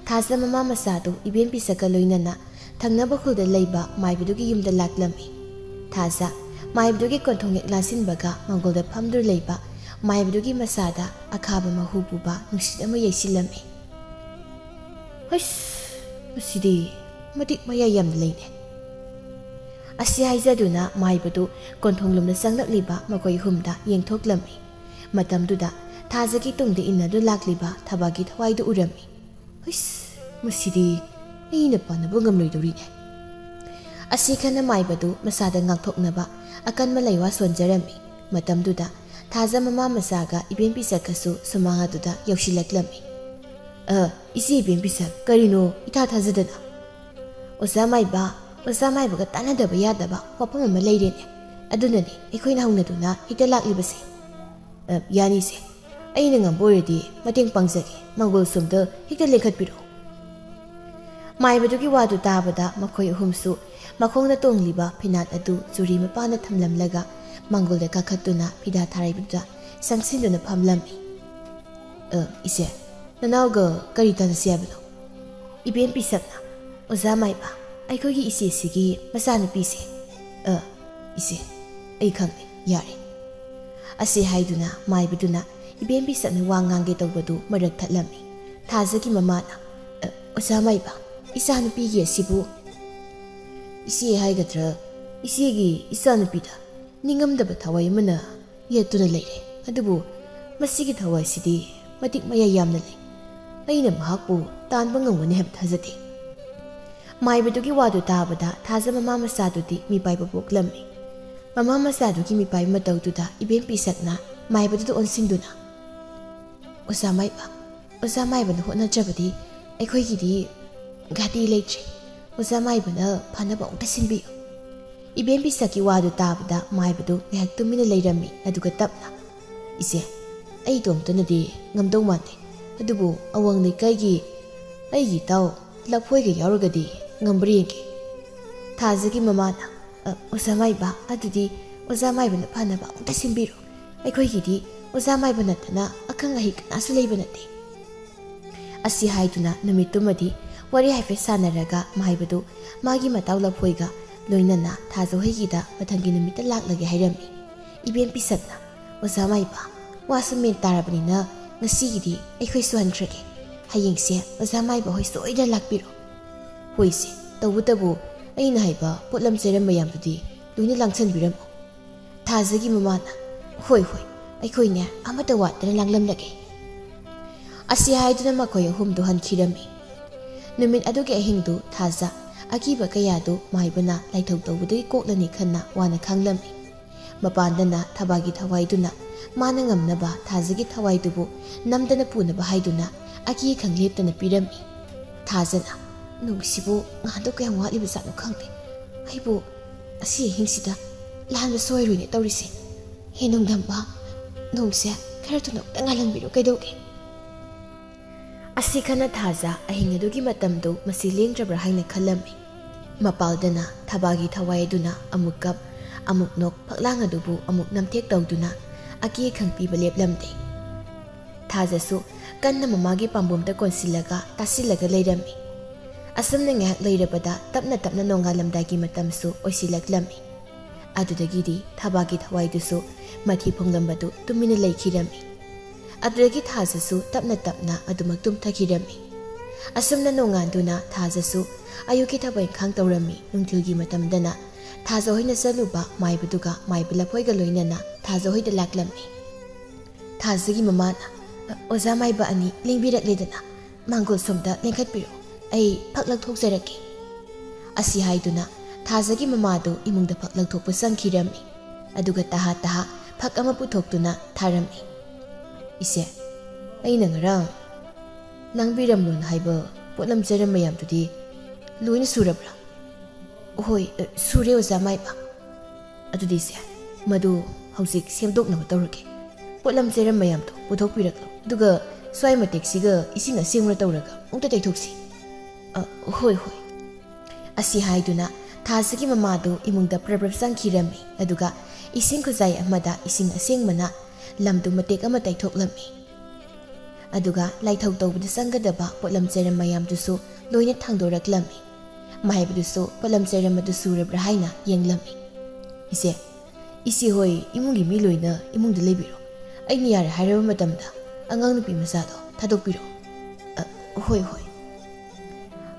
ꯊꯥꯖ ꯃꯃꯥ ꯃꯆꯥꯗꯨ ꯏꯕꯦꯝ ꯄꯤꯁꯛꯀ ꯂꯣꯏꯅꯅ ꯊꯪꯅꯕ ꯈꯨꯜꯗ ꯂꯩꯕ ꯃꯥꯏꯕꯗꯨꯒꯤ ꯌꯨꯝꯗ ꯂꯥꯛꯂꯝꯃꯤ꯫ ꯊꯥꯖ ꯃꯥꯏꯕꯗꯨꯒꯤ ꯀꯣꯟꯊꯣꯡ ꯍꯦꯛ ꯂꯥꯟꯁꯤꯟꯕꯒ ꯃꯥꯡꯒꯣꯜꯗ ꯐꯝꯗꯨꯅ ꯂꯩꯕ ꯃꯥꯏꯕꯗꯨꯒꯤ ꯃꯆꯥꯗ ꯑꯈꯥꯕ ꯃꯍꯨ ꯄꯨꯕ ꯅꯨꯡꯁꯤꯠ ꯑꯃ ꯌꯩꯁꯤꯜꯂꯝꯃꯤ꯫ "ꯍꯩꯁ, ꯃꯁꯤꯗꯤ ꯃꯇꯤꯛ ꯃꯌꯥꯏ ꯌꯥꯝꯅ ꯂꯩꯅꯦ꯫" ꯑꯁꯤ ꯍꯥꯏꯖꯗꯨꯅ ꯃꯥꯏꯕꯗꯨ ꯀꯣꯟꯊꯣꯡꯂꯣꯝꯗ ꯆꯪꯂꯛꯂꯤꯕ ꯃꯈꯣꯏ ꯑꯍꯨꯝꯗ ꯌꯦꯡꯊꯣꯛꯂꯝꯃꯤ꯫ ꯃꯇꯝꯗꯨꯗ ꯊꯥꯖꯒꯤ ꯇꯨꯡꯗ ꯏꯟꯅꯗꯨ ꯂꯥꯛꯂꯤꯕ ꯊꯕꯥꯒꯤ ꯊꯋꯥꯏꯗꯨ ꯎꯔꯝꯃꯤ꯫ "ꯍꯩꯁ, ꯃꯁꯤꯗꯤ ꯑꯩꯅ ꯄꯥꯟꯅꯕ ꯉꯝꯂꯣꯏꯗꯧꯔꯤꯅꯦ꯫" ꯑꯁꯤ ꯈꯟꯅ ꯃꯥꯏꯕꯗꯨ ꯃꯁꯥꯗ ꯉꯥꯛꯊꯣꯛꯅꯕ ꯑꯀꯟꯕ ꯂꯩꯋꯥ ꯁꯣꯟꯖꯔꯝꯃꯤ꯫ ꯃꯇꯝꯗꯨꯗ ꯊꯥꯖ ꯃꯃꯥ ꯃꯆꯥꯒ ꯏꯕꯦꯝ ꯄꯤꯁꯛꯀꯁꯨ ꯁꯨꯃꯥꯡ ꯑꯗꯨꯗ ꯌꯧꯁꯤꯜꯂꯛꯂꯝꯃꯤ꯫ "ꯑ, ꯏꯆꯦ ꯏꯕꯦꯝ ꯄꯤꯁꯛ, ꯀꯔꯤꯅꯣ ꯏꯊꯥ ꯊꯥꯖꯗꯅ?" "ꯑꯣꯖꯥ ꯃꯥꯏꯕ, ꯑꯣꯖꯥ ꯃꯥꯏꯕꯒ ꯇꯥꯟꯅꯗꯕ ꯌꯥꯗꯕ ꯋꯥꯐꯝ ꯑꯃ ꯂꯩꯔꯦꯅꯦ꯫ ꯑꯗꯨꯅꯅꯦ ꯑꯩꯈꯣꯏꯅ ꯍꯧꯅꯗꯨꯅ ꯍꯦꯛꯇ ꯂꯥꯛꯂꯤꯕꯁꯦ꯫ "ꯑ, ꯌꯥꯅꯤꯁꯦ꯫ ꯑꯩꯅ ꯉꯝꯕ ꯑꯣꯏꯔꯗꯤ ꯃꯇꯦꯡ ꯄꯥꯡꯖꯒꯦ꯫ ꯃꯪꯒꯣꯜ ꯁꯣꯝꯗ ꯍꯦꯛꯇ ꯂꯦꯡꯈꯠꯄꯤꯔꯛꯑꯣ꯫" ꯃꯥꯏꯕꯗꯨꯒꯤ ꯋꯥꯗꯨ ꯇꯥꯕꯗ ꯃꯈꯣꯏ ꯑꯍꯨꯝꯁꯨ ꯃꯈꯣꯡꯗ ꯇꯣꯡꯂꯤꯕ ꯐꯤꯅꯥꯠ ꯑꯗꯨ ꯆꯨꯔꯤ ꯃꯄꯥꯟꯗ ꯊꯝꯂꯝꯂꯒ ꯃꯪꯒꯣꯜꯗ ꯀꯥꯈꯠꯇꯨꯅ ꯐꯤꯗꯥ ꯊꯥꯔꯩꯕꯗꯨꯗ ꯆꯪꯁꯤꯟꯗꯨꯅ ꯐꯝꯂꯝꯃꯤ꯫ "ꯑ, ꯏꯆꯦ, ꯅꯅꯥꯎꯒ ꯀꯔꯤ ꯇꯥꯟꯅꯁꯤ ꯍꯥꯏꯕꯅꯣ?" ꯏꯕꯦꯝ ꯄꯤꯁꯛꯅ, "ꯑꯣꯖꯥ ꯃꯥꯏꯕ, ꯑꯩꯈꯣꯏꯒꯤ ꯏꯆꯦꯁꯤꯒꯤ ꯃꯆꯥꯅꯨꯄꯤꯁꯦ꯫" "ꯑ, ꯏꯆꯦ, ꯑꯩ ꯈꯪꯉꯦ, ꯌꯥꯔꯦ꯫" ꯑꯁꯤ ꯍꯥꯏꯗꯨꯅ ꯃꯥꯏꯕꯗꯨꯅ ꯏꯕꯦꯝ ꯄꯤꯁꯛꯅ ꯋꯥ ꯉꯥꯡꯒꯦ ꯇꯧꯕꯗꯨ ꯃꯔꯛ ꯊꯠꯂꯝꯃꯤ꯫ ꯊꯥꯖꯒꯤ ꯃꯃꯥꯅ, "ꯑ, ꯑꯣꯖꯥ ꯃꯥꯏꯕ, ꯏꯆꯥꯅꯨꯄꯤꯒꯤ ꯑꯁꯤꯕꯨ?" "ꯏꯆꯦ ꯍꯥꯏꯒꯗ꯭ꯔꯥ, ꯏꯆꯦꯒꯤ ꯏꯆꯥꯅꯨꯄꯤꯗ ꯅꯤꯡꯉꯝꯗꯕ ꯊꯋꯥꯏ ꯑꯃꯅ ꯌꯦꯠꯇꯨꯅ ꯂꯩꯔꯦ꯫ ꯑꯗꯨꯕꯨ ꯃꯁꯤꯒꯤ ꯊꯋꯥꯏꯁꯤꯗꯤ ꯃꯇꯤꯛ ꯃꯌꯥꯏ ꯌꯥꯝꯅ ꯂꯩ꯫ ꯑꯩꯅ ꯃꯍꯥꯛꯄꯨ ꯇꯥꯟꯕ ꯉꯝꯒꯅꯤ ꯍꯥꯏꯕ ꯊꯥꯖꯗꯦ꯫" ꯃꯥꯏꯕꯗꯨꯒꯤ ꯋꯥꯗꯨ ꯇꯥꯕꯗ ꯊꯥꯖ ꯃꯃꯥ ꯃꯆꯥꯗꯨꯗꯤ ꯃꯤꯄꯥꯏꯕ ꯄꯣꯛꯂꯝꯃꯤ꯫ ꯃꯃꯥ ꯃꯆꯥꯗꯨꯒꯤ ꯃꯤꯄꯥꯏꯕ ꯃꯇꯧꯗꯨꯗ ꯏꯕꯦꯝ ꯄꯤꯁꯛꯅ ꯃꯥꯏꯕꯗꯨꯗ ꯑꯣꯟꯁꯤꯟꯗꯨꯅ, "ꯑꯣꯖꯥ ꯃꯥꯏꯕ, ꯑꯣꯖꯥ ꯃꯥꯏꯕꯅ ꯍꯣꯠꯅꯖꯕꯗꯤ ꯑꯩꯈꯣꯏꯒꯤꯗꯤ ꯒꯥꯇꯤ ꯂꯩꯇ꯭ꯔꯦ꯫ ꯑꯣꯖꯥ ꯃꯥꯏꯕꯅ ꯐꯅꯕ ꯑꯃꯨꯛꯇ ꯁꯤꯟꯕꯤꯌꯨ꯫" ꯏꯕꯦꯝ ꯄꯤꯁꯛꯀꯤ ꯋꯥꯗꯨ ꯇꯥꯕꯗ ꯃꯥꯏꯕꯗꯨ ꯉꯥꯏꯍꯥꯛ ꯇꯨꯃꯤꯟꯅ ꯂꯩꯔꯝꯃꯤ, ꯑꯗꯨꯒ ꯇꯞꯅ, "ꯏꯆꯦ, ꯑꯩ ꯏꯇꯣꯝꯇꯅꯗꯤ ꯉꯝꯗꯧ ꯃꯥꯟꯗꯦ꯫ ꯑꯗꯨꯕꯨ ꯑꯋꯥꯡ ꯂꯩꯀꯥꯏꯒꯤ ꯑꯩꯒꯤ ꯏꯇꯥꯎ ꯂꯐꯣꯏꯒ ꯌꯥꯎꯔꯒꯗꯤ ꯉꯝꯕ꯭ꯔꯥ ꯌꯦꯡꯒꯦ꯫" ꯊꯥꯖꯒꯤ ꯃꯃꯥꯅ, "ꯑ, ꯑꯣꯖꯥ ꯃꯥꯏꯕ, ꯑꯗꯨꯗꯤ ꯑꯣꯖꯥ ꯃꯥꯏꯕꯅ ꯐꯅꯕ ꯑꯃꯨꯛꯇ ꯁꯤꯟꯕꯤꯔꯣ꯫ ꯑꯩꯈꯣꯏꯒꯤꯗꯤ ꯑꯣꯖꯥ ꯃꯥꯏꯕ ꯅꯠꯇꯅ ꯑꯈꯪ ꯑꯍꯩ ꯀꯅꯥꯁꯨ ꯂꯩꯕ ꯅꯠꯇꯦ꯫" ꯑꯁꯤ ꯍꯥꯏꯗꯨꯅ ꯅꯨꯃꯤꯠꯇꯨꯃꯗꯤ ꯋꯥꯔꯤ ꯍꯥꯏꯐꯦꯠ ꯁꯥꯟꯅꯔꯒ ꯃꯥꯏꯕꯗꯨ ꯃꯥꯒꯤ ꯃꯇꯥꯎ ꯂꯐꯣꯏꯒ ꯂꯣꯏꯅꯅ ꯊꯥꯖ ꯍꯣꯏꯒꯤꯗ ꯃꯊꯪꯒꯤ ꯅꯨꯃꯤꯠꯇ ꯂꯥꯛꯂꯒꯦ ꯍꯥꯏꯔꯝꯃꯤ꯫ ꯏꯕꯦꯝ ꯄꯤꯁꯛꯅ, "ꯑꯣꯖꯥ ꯃꯥꯏꯕ, ꯋꯥꯁꯨ ꯃꯦꯟ ꯇꯥꯔꯕꯅꯤꯅ ꯉꯁꯤꯒꯤꯗꯤ ꯑꯩꯈꯣꯏ ꯁꯨꯍꯟꯈ꯭ꯔꯒꯦ꯫ ꯍꯌꯦꯡꯁꯦ ꯑꯣꯖꯥ ꯃꯥꯏꯕ ꯍꯣꯏ ꯁꯣꯏꯗꯅ ꯂꯥꯛꯄꯤꯔꯣ꯫" "ꯍꯣꯏꯁꯦ, ꯇꯧꯕꯇꯕꯨ ꯑꯩꯅ ꯍꯥꯏꯕ ꯄꯣꯠꯂꯝ ꯆꯩꯔꯝ ꯃꯌꯥꯝꯗꯨꯗꯤ ꯂꯣꯏꯅ ꯂꯥꯡꯁꯟꯕꯤꯔꯝꯃꯨ꯫" ꯊꯥꯖꯒꯤ ꯃꯃꯥꯅ, "ꯍꯣꯏ, ꯍꯣꯏ, ꯑꯩꯈꯣꯏꯅꯦ ꯑꯃꯠꯇ ꯋꯥꯠꯇꯅ ꯂꯥꯡꯂꯝꯂꯒꯦ꯫" ꯑꯁꯤ ꯍꯥꯏꯗꯨꯅ ꯃꯈꯣꯏ ꯑꯍꯨꯝꯗꯨ ꯍꯟꯈꯤꯔꯝꯃꯤ꯫ ꯅꯨꯃꯤꯠ ꯑꯗꯨꯒꯤ ꯑꯍꯤꯡꯗꯨ ꯊꯥꯖ ꯑꯀꯤꯕ ꯀꯌꯥꯗꯨ ꯃꯥꯏꯕꯅ ꯂꯥꯏꯊꯧ ꯇꯧꯕꯗꯒꯤ ꯀꯣꯛꯂꯅꯤ ꯈꯟꯅ ꯋꯥꯅ ꯈꯥꯡꯂꯝꯃꯤ꯫ ꯃꯄꯥꯟꯗꯅ ꯊꯕꯥꯒꯤ ꯊꯋꯥꯏꯗꯨꯅ ꯃꯥꯅ ꯉꯝꯅꯕ ꯊꯥꯖꯒꯤ ꯊꯋꯥꯏꯗꯨꯕꯨ ꯅꯝꯗꯅ ꯄꯨꯅꯕ ꯍꯥꯏꯗꯨꯅ ꯑꯀꯤ ꯑꯈꯪ ꯂꯦꯞꯇꯅ ꯄꯤꯔꯝꯃꯤ꯫ ꯊꯥꯖꯅ, ꯅꯣꯡꯁꯤꯕꯨ ꯉꯥꯟꯗꯧ ꯀꯌꯥꯝ ꯋꯥꯠꯂꯤꯕꯖꯥꯠꯅꯣ ꯈꯪꯗꯦ꯫ ꯑꯩꯕꯨ ꯑꯁꯤ ꯑꯍꯤꯡꯁꯤꯗ ꯂꯥꯟꯕ ꯁꯣꯏꯔꯣꯏꯅꯦ ꯇꯧꯔꯤꯁꯦ꯫ ꯍꯦ ꯅꯣꯡꯗꯝꯕ, ꯅꯣꯡꯁꯦ ꯈꯔ ꯊꯨꯅ ꯑꯃꯨꯛꯇ ꯉꯥꯜꯍꯟꯕꯤꯔꯣ, ꯀꯩꯗꯧꯒꯦ? ꯑꯁꯤ ꯈꯟꯅ ꯊꯥꯖ ꯑꯍꯤꯡ ꯑꯗꯨꯒꯤ ꯃꯇꯝꯗꯨ ꯃꯁꯤ ꯂꯦꯡꯗ꯭ꯔꯕ꯭ꯔꯥ ꯍꯥꯏꯅ ꯈꯜꯂꯝꯃꯤ꯫ ꯃꯄꯥꯜꯗꯅ ꯊꯕꯥꯒꯤ ꯊꯋꯥꯏ ꯑꯗꯨꯅ ꯑꯃꯨꯛ ꯀꯞ, ꯑꯃꯨꯛ ꯅꯣꯛ, ꯐꯛꯂꯥꯡ ꯑꯗꯨꯕꯨ ꯑꯃꯨꯛ ꯅꯝꯊꯦꯛ ꯇꯧꯗꯨꯅ ꯑꯀꯤ ꯑꯈꯪ ꯄꯤꯕ ꯂꯦꯞꯂꯝꯗꯦ꯫ ꯊꯥꯖꯁꯨ ꯀꯟꯅ ꯃꯃꯥꯒꯤ ꯄꯥꯝꯕꯣꯝꯗ ꯀꯣꯟꯁꯤꯜꯂꯒ ꯇꯥꯁꯤꯜꯂꯒ ꯂꯩꯔꯝꯃꯤ꯫ ꯑꯁꯨꯝꯅ ꯉꯥꯏꯍꯥꯛ ꯂꯩꯔꯕꯗ ꯇꯞꯅ ꯇꯞꯅ ꯅꯣꯡꯉꯥꯜꯂꯝꯗꯥꯏꯒꯤ ꯃꯇꯝꯁꯨ ꯑꯣꯏꯁꯤꯜꯂꯛꯂꯝꯃꯤ꯫ ꯑꯗꯨꯗꯒꯤꯗꯤ ꯊꯕꯥꯒꯤ ꯊꯋꯥꯏꯗꯨꯁꯨ ꯃꯊꯤ ꯐꯣꯡꯂꯝꯕꯗꯨ ꯇꯨꯃꯤꯟꯅ ꯂꯩꯈꯤꯔꯝꯃꯤ꯫ ꯑꯗꯨꯗꯒꯤ ꯊꯥꯖꯁꯨ ꯇꯞꯅ ꯇꯞꯅ ꯑꯗꯨꯃꯛ ꯇꯨꯝꯊꯈꯤꯔꯝꯃꯤ꯫ ꯑꯁꯨꯝꯅ ꯅꯣꯡꯉꯥꯟꯗꯨꯅ ꯊꯥꯖꯁꯨ ꯑꯌꯨꯛꯀꯤ ꯊꯕꯛ ꯏꯪꯈꯥꯡ ꯇꯧꯔꯝꯃꯤ꯫ ꯅꯨꯡꯊꯤꯜꯒꯤ ꯃꯇꯝꯗꯅ ꯊꯥꯖ ꯍꯣꯏꯅ ꯆꯠꯂꯨꯕ ꯃꯥꯏꯕꯗꯨꯒ ꯃꯥꯏꯕ ꯂꯐꯣꯏꯒ ꯂꯣꯏꯅꯅ ꯊꯥꯖ ꯍꯣꯏꯗ ꯂꯥꯛꯂꯝꯃꯤ꯫ ꯊꯥꯖꯒꯤ ꯃꯃꯥꯅ, "ꯑꯣꯖꯥ ꯃꯥꯏꯕ ꯑꯅꯤ ꯂꯦꯡꯕꯤꯔꯛꯂꯦꯗꯅ, ꯃꯥꯡꯒꯣꯜ ꯁꯣꯝꯗ ꯂꯦꯡꯈꯠꯄꯤꯔꯣ, ꯑꯩ ꯐꯛ ꯂꯧꯊꯣꯛꯆꯔꯛꯀꯦ"꯫ ꯑꯁꯤ ꯍꯥꯏꯗꯨꯅ ꯊꯥꯖꯒꯤ ꯃꯃꯥꯗꯨ ꯏꯃꯨꯡꯗ ꯐꯛ ꯂꯧꯊꯣꯛꯄ ꯆꯪꯈꯤꯔꯝꯃꯤ꯫ ꯑꯗꯨꯒ ꯇꯍꯥ ꯇꯍꯥ ꯐꯛ ꯑꯃ ꯄꯨꯊꯣꯛꯇꯨꯅ ꯊꯥꯔꯝꯃꯤ꯫ "ꯏꯆꯦ, ꯑꯩꯅ ꯉꯔꯥꯡ ꯂꯥꯡꯕꯤꯔꯝꯂꯣꯅ ꯍꯥꯏꯕ ꯄꯣꯠꯂꯝ ꯆꯩꯔꯝ ꯃꯌꯥꯝꯗꯨꯗꯤ ꯂꯣꯏꯅ ꯁꯨꯔꯕ꯭ꯔꯥ?" "ꯍꯣꯏ, ꯁꯨꯔꯦ ꯑꯣꯖꯥ ꯃꯥꯏꯕ"꯫ "ꯑꯗꯨꯗꯤ ꯏꯆꯦ, ꯃꯗꯨ ꯍꯧꯖꯤꯛ ꯁꯦꯝꯗꯣꯛꯅꯕ ꯇꯧꯔꯒꯦ꯫ ꯄꯣꯠꯂꯝ ꯆꯩꯔꯝ ꯃꯌꯥꯝꯗꯣ ꯄꯨꯊꯣꯛꯄꯤꯔꯛꯂꯣ, ꯑꯗꯨꯒ ꯁ꯭ꯋꯥꯏ ꯃꯇꯦꯛꯁꯤꯒ ꯏꯁꯤꯡ ꯑꯁꯦꯡꯕꯅ ꯇꯧꯔꯒ ꯑꯃꯨꯛꯇ ꯇꯩꯊꯣꯛꯁꯤ"꯫ "ꯑ, ꯍꯣꯏ, ꯍꯣꯏ"꯫ ꯑꯁꯤ ꯍꯥꯏꯗꯨꯅ ꯊꯥꯖꯒꯤ ꯃꯃꯥꯗꯨ ꯏꯃꯨꯡꯗ ꯄ꯭ꯔꯞ ꯄ꯭ꯔꯞ ꯆꯪꯈꯤꯔꯝꯃꯤ, ꯑꯗꯨꯒ ꯏꯁꯤꯡ ꯈꯨꯖꯥꯏ ꯑꯃꯗ ꯏꯁꯤꯡ ꯑꯁꯦꯡꯕꯅ ꯂꯝꯗꯨ ꯃꯇꯦꯛ ꯑꯃ ꯇꯩꯊꯣꯛꯂꯝꯃꯤ꯫ ꯑꯗꯨꯒ ꯂꯥꯏꯊꯧ ꯇꯧꯕꯗ ꯆꯪꯒꯗꯕ ꯄꯣꯠꯂꯝ ꯆꯩꯔꯝ ꯃꯌꯥꯝꯗꯨꯁꯨ ꯂꯣꯏꯅ ꯊꯥꯡꯗꯣꯔꯛꯂꯝꯃꯤ꯫ ꯃꯥꯏꯕꯗꯨꯁꯨ ꯄꯣꯠꯂꯝ ꯆꯩꯔꯝ ꯑꯗꯨ ꯁꯨꯔꯕ꯭ꯔꯥ ꯍꯥꯏꯅ ꯌꯦꯡꯂꯝꯃꯤ꯫ "ꯏꯆꯦ, ꯏꯆꯦ ꯍꯣꯏ ꯏꯃꯨꯡꯒꯤ ꯃꯤ ꯂꯣꯏꯅ ꯏꯃꯨꯡꯗ ꯂꯩꯕꯤꯔꯣ꯫ ꯑꯩꯅ ꯌꯥꯔꯦ ꯍꯥꯏꯔꯕ ꯃꯇꯝꯗ ꯑꯉꯥꯡ ꯅꯨꯄꯤ ꯃꯆꯥꯗꯣ ꯊꯥꯗꯣꯛꯄꯤꯔꯣ"꯫ "ꯑ, ꯍꯣꯏ, ꯍꯣꯏ"꯫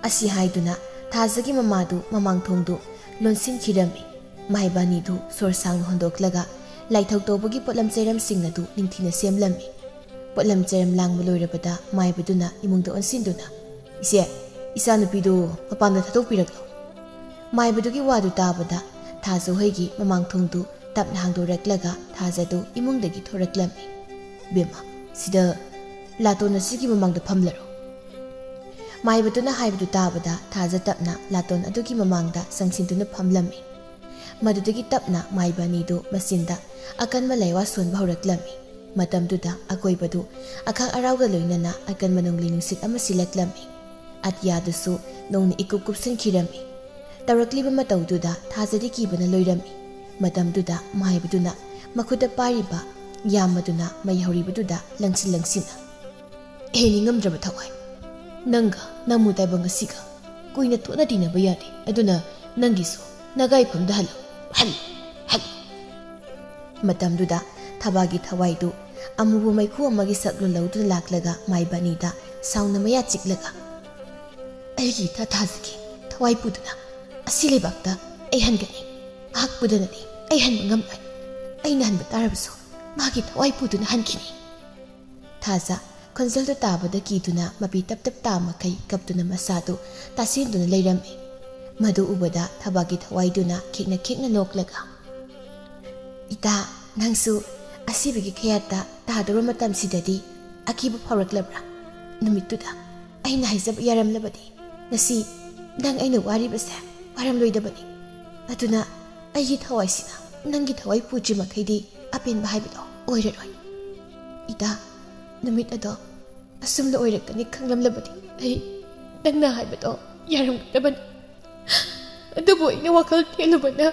ꯑꯁꯤ ꯍꯥꯏꯗꯨꯅ ꯊꯥꯖꯒꯤ ꯃꯃꯥꯗꯨ ꯃꯃꯥꯡ ꯊꯣꯡꯗꯨ ꯂꯣꯟꯁꯤꯟꯈꯤꯔꯝꯃꯤ꯫ ꯃꯥꯏꯕꯥꯅꯤꯗꯨ ꯁꯣꯔ ꯁꯥꯡꯅ ꯍꯣꯟꯗꯣꯛꯂꯒ ꯂꯥꯏꯊꯧ ꯇꯧꯕꯒꯤ ꯄꯣꯠꯂꯝ ꯆꯩꯔꯝꯁꯤꯡ ꯑꯗꯨ ꯅꯤꯡꯊꯤꯅ ꯁꯦꯝꯂꯝꯃꯤ꯫ ꯄꯣꯠꯂꯝ ꯆꯩꯔꯝ ꯂꯥꯡꯕ ꯂꯣꯏꯔꯕꯗ ꯃꯥꯏꯕꯗꯨꯅ ꯏꯃꯨꯡꯗ ꯑꯣꯟꯁꯤꯟꯗꯨꯅ, "ꯏꯆꯦ, ꯏꯆꯥꯅꯨꯄꯤꯗꯨ ꯃꯄꯥꯟꯗ ꯊꯥꯗꯣꯛꯄꯤꯔꯛꯂꯣ"꯫ ꯃꯥꯏꯕꯗꯨꯒꯤ ꯋꯥꯗꯨ ꯇꯥꯕꯗ ꯊꯥꯖ ꯍꯣꯏꯒꯤ ꯃꯃꯥꯡ ꯊꯣꯡꯗꯨ ꯇꯞꯅ ꯍꯥꯡꯗꯣꯔꯛꯂꯒ ꯊꯥꯖꯗꯨ ꯏꯃꯨꯡꯗꯒꯤ ꯊꯣꯔꯛꯂꯝꯃꯤ꯫ "ꯕꯦꯝꯃ, ꯁꯤꯗ ꯂꯥꯇꯣꯟ ꯑꯁꯤꯒꯤ ꯃꯃꯥꯡꯗ ꯐꯝꯂꯔꯣ"꯫ ꯃꯥꯏꯕꯗꯨꯅ ꯍꯥꯏꯕꯗꯨ ꯇꯥꯕꯗ ꯊꯥꯖ ꯇꯞꯅ ꯂꯥꯇꯣꯟ ꯑꯗꯨꯒꯤ ꯃꯃꯥꯡꯗ ꯆꯪꯁꯤꯟꯗꯨꯅ ꯐꯝꯂꯝꯃꯤ꯫ ꯃꯗꯨꯗꯒꯤ ꯇꯞꯅ ꯃꯥꯏꯕ ꯑꯅꯤꯗꯨ ꯃꯆꯤꯟꯗ ꯑꯀꯟꯕ ꯂꯥꯏꯋꯥ ꯁꯣꯟꯕ ꯍꯧꯔꯛꯂꯝꯃꯤ꯫ ꯃꯇꯝꯗꯨꯗ ꯑꯀꯣꯏꯕꯗꯨ ꯑꯈꯥꯛ ꯑꯔꯥꯎꯒ ꯂꯣꯏꯅꯅ ꯑꯀꯟꯕ ꯅꯣꯡꯂꯩ ꯅꯨꯡꯁꯤꯠ ꯑꯃ ꯁꯤꯜꯂꯛꯂꯝꯃꯤ꯫ ꯑꯇꯤꯌꯥꯗꯨꯁꯨ ꯅꯣꯡꯅ ꯏꯀꯨꯞ ꯀꯨꯞꯁꯤꯟꯈꯤꯔꯝꯃꯤ꯫ ꯇꯧꯔꯛꯂꯤꯕ ꯃꯇꯧꯗꯨꯗ ꯊꯥꯖꯗꯤ ꯀꯤꯕꯅ ꯂꯣꯏꯔꯝꯃꯤ꯫ ꯃꯇꯝꯗꯨꯗ ꯃꯥꯏꯕꯗꯨꯅ ꯃꯈꯨꯠꯇ ꯄꯥꯏꯔꯤꯕ ꯌꯥꯝꯕꯗꯨꯅ ꯃꯩ ꯍꯧꯔꯤꯕꯗꯨꯗ ꯂꯪꯁꯤꯟ ꯂꯪꯁꯤꯟꯅ, "ꯍꯦ ꯅꯤꯡꯉꯝꯗ꯭ꯔꯕ ꯊꯋꯥꯏ, ꯅꯪꯒ ꯅꯃꯨ ꯇꯥꯏꯕꯪ ꯑꯁꯤꯒ ꯀꯨꯏꯅ ꯇꯣꯠꯅ ꯇꯤꯟꯅꯕ ꯌꯥꯗꯦ꯫ ꯑꯗꯨꯅ ꯅꯪꯒꯤꯁꯨ ꯅꯒꯥꯏꯐꯝꯗ ꯍꯜꯂꯨ, ꯍꯜꯂꯨ, ꯍꯜꯂꯨ!" ꯃꯇꯝꯗꯨꯗ ꯊꯕꯥꯒꯤ ꯊꯋꯥꯏꯗꯨ ꯑꯃꯨꯕ ꯃꯩꯈꯨ ꯑꯃꯒꯤ ꯁꯛꯂꯨ ꯂꯧꯗꯨꯅ ꯂꯥꯛꯂꯒ ꯃꯥꯏꯕ ꯑꯅꯤꯗ ꯁꯥꯎꯅ ꯃꯌꯥ ꯆꯤꯛꯂꯒ, "ꯑꯩꯒꯤ ꯏꯊꯥ ꯊꯥꯖꯒꯤ ꯊꯋꯥꯏ ꯄꯨꯗꯨꯅ ꯑꯁꯤ ꯂꯩꯕꯥꯛꯇ ꯑꯩ ꯍꯟꯒꯅꯤ꯫ ꯃꯍꯥꯛ ꯄꯨꯗꯅꯗꯤ ꯑꯩ ꯍꯟꯕ ꯉꯝꯂꯣꯏ꯫ ꯑꯩꯅ ꯍꯟꯕ ꯇꯥꯔꯕꯁꯨ ꯃꯥꯒꯤ ꯊꯋꯥꯏ ꯄꯨꯗꯨꯅ ꯍꯟꯈꯤꯅꯤ꯫" ꯊꯥꯖ ꯈꯣꯟꯖꯦꯜꯗꯨ ꯇꯥꯕꯗ ꯀꯤꯗꯨꯅ ꯃꯄꯤ ꯇꯞ ꯇꯞ ꯇꯥ ꯃꯈꯩ ꯀꯞꯇꯨꯅ ꯃꯁꯥꯗꯨ ꯇꯥꯁꯤꯟꯗꯨꯅ ꯂꯩꯔꯝꯃꯤ꯫ ꯃꯗꯨ ꯎꯕꯗ ꯊꯕꯥꯒꯤ ꯊꯋꯥꯏꯗꯨꯅ ꯈꯦꯛꯅ ꯈꯦꯛꯅ ꯅꯣꯛꯂꯒ, "ꯏꯇꯥ, ꯅꯪꯁꯨ ꯑꯁꯤꯕꯒꯤ ꯈꯌꯥꯠꯇ ꯇꯥꯗꯧꯔꯕ ꯃꯇꯝꯁꯤꯗꯗꯤ ꯑꯀꯤꯕ ꯐꯥꯎꯔꯛꯂꯕ꯭ꯔꯥ? ꯅꯨꯃꯤꯠꯇꯨꯗ ꯑꯩꯅ ꯍꯥꯏꯖꯕ ꯌꯥꯔꯝꯂꯕꯗꯤ ꯉꯁꯤ ꯅꯪ ꯑꯩꯅ ꯋꯥꯔꯤꯕꯁꯦ ꯋꯥꯔꯝꯂꯣꯏꯗꯕꯅꯤ꯫ ꯑꯗꯨꯅ ꯑꯩꯒꯤ ꯊꯋꯥꯏꯁꯤꯅ ꯅꯪꯒꯤ ꯊꯋꯥꯏ ꯄꯨꯗ꯭ꯔꯤ ꯃꯈꯩꯗꯤ ꯑꯄꯦꯟꯕ ꯍꯥꯏꯕꯗꯣ ꯑꯣꯏꯔꯔꯣꯏ꯫ ꯏꯇꯥ, ꯅꯨꯃꯤꯠ ꯑꯗꯣ ꯑꯁꯨꯝꯅ ꯑꯣꯏꯔꯛꯀꯅꯤ ꯈꯪꯂꯝꯂꯕꯗꯤ ꯑꯩ ꯅꯪꯅ ꯍꯥꯏꯕꯗꯣ ꯌꯥꯔꯝꯒꯗꯕꯅꯤ꯫ ꯑꯗꯨꯕꯨ ꯑꯩꯅ ꯋꯥꯈꯜ ꯊꯦꯜꯂꯨꯕꯅ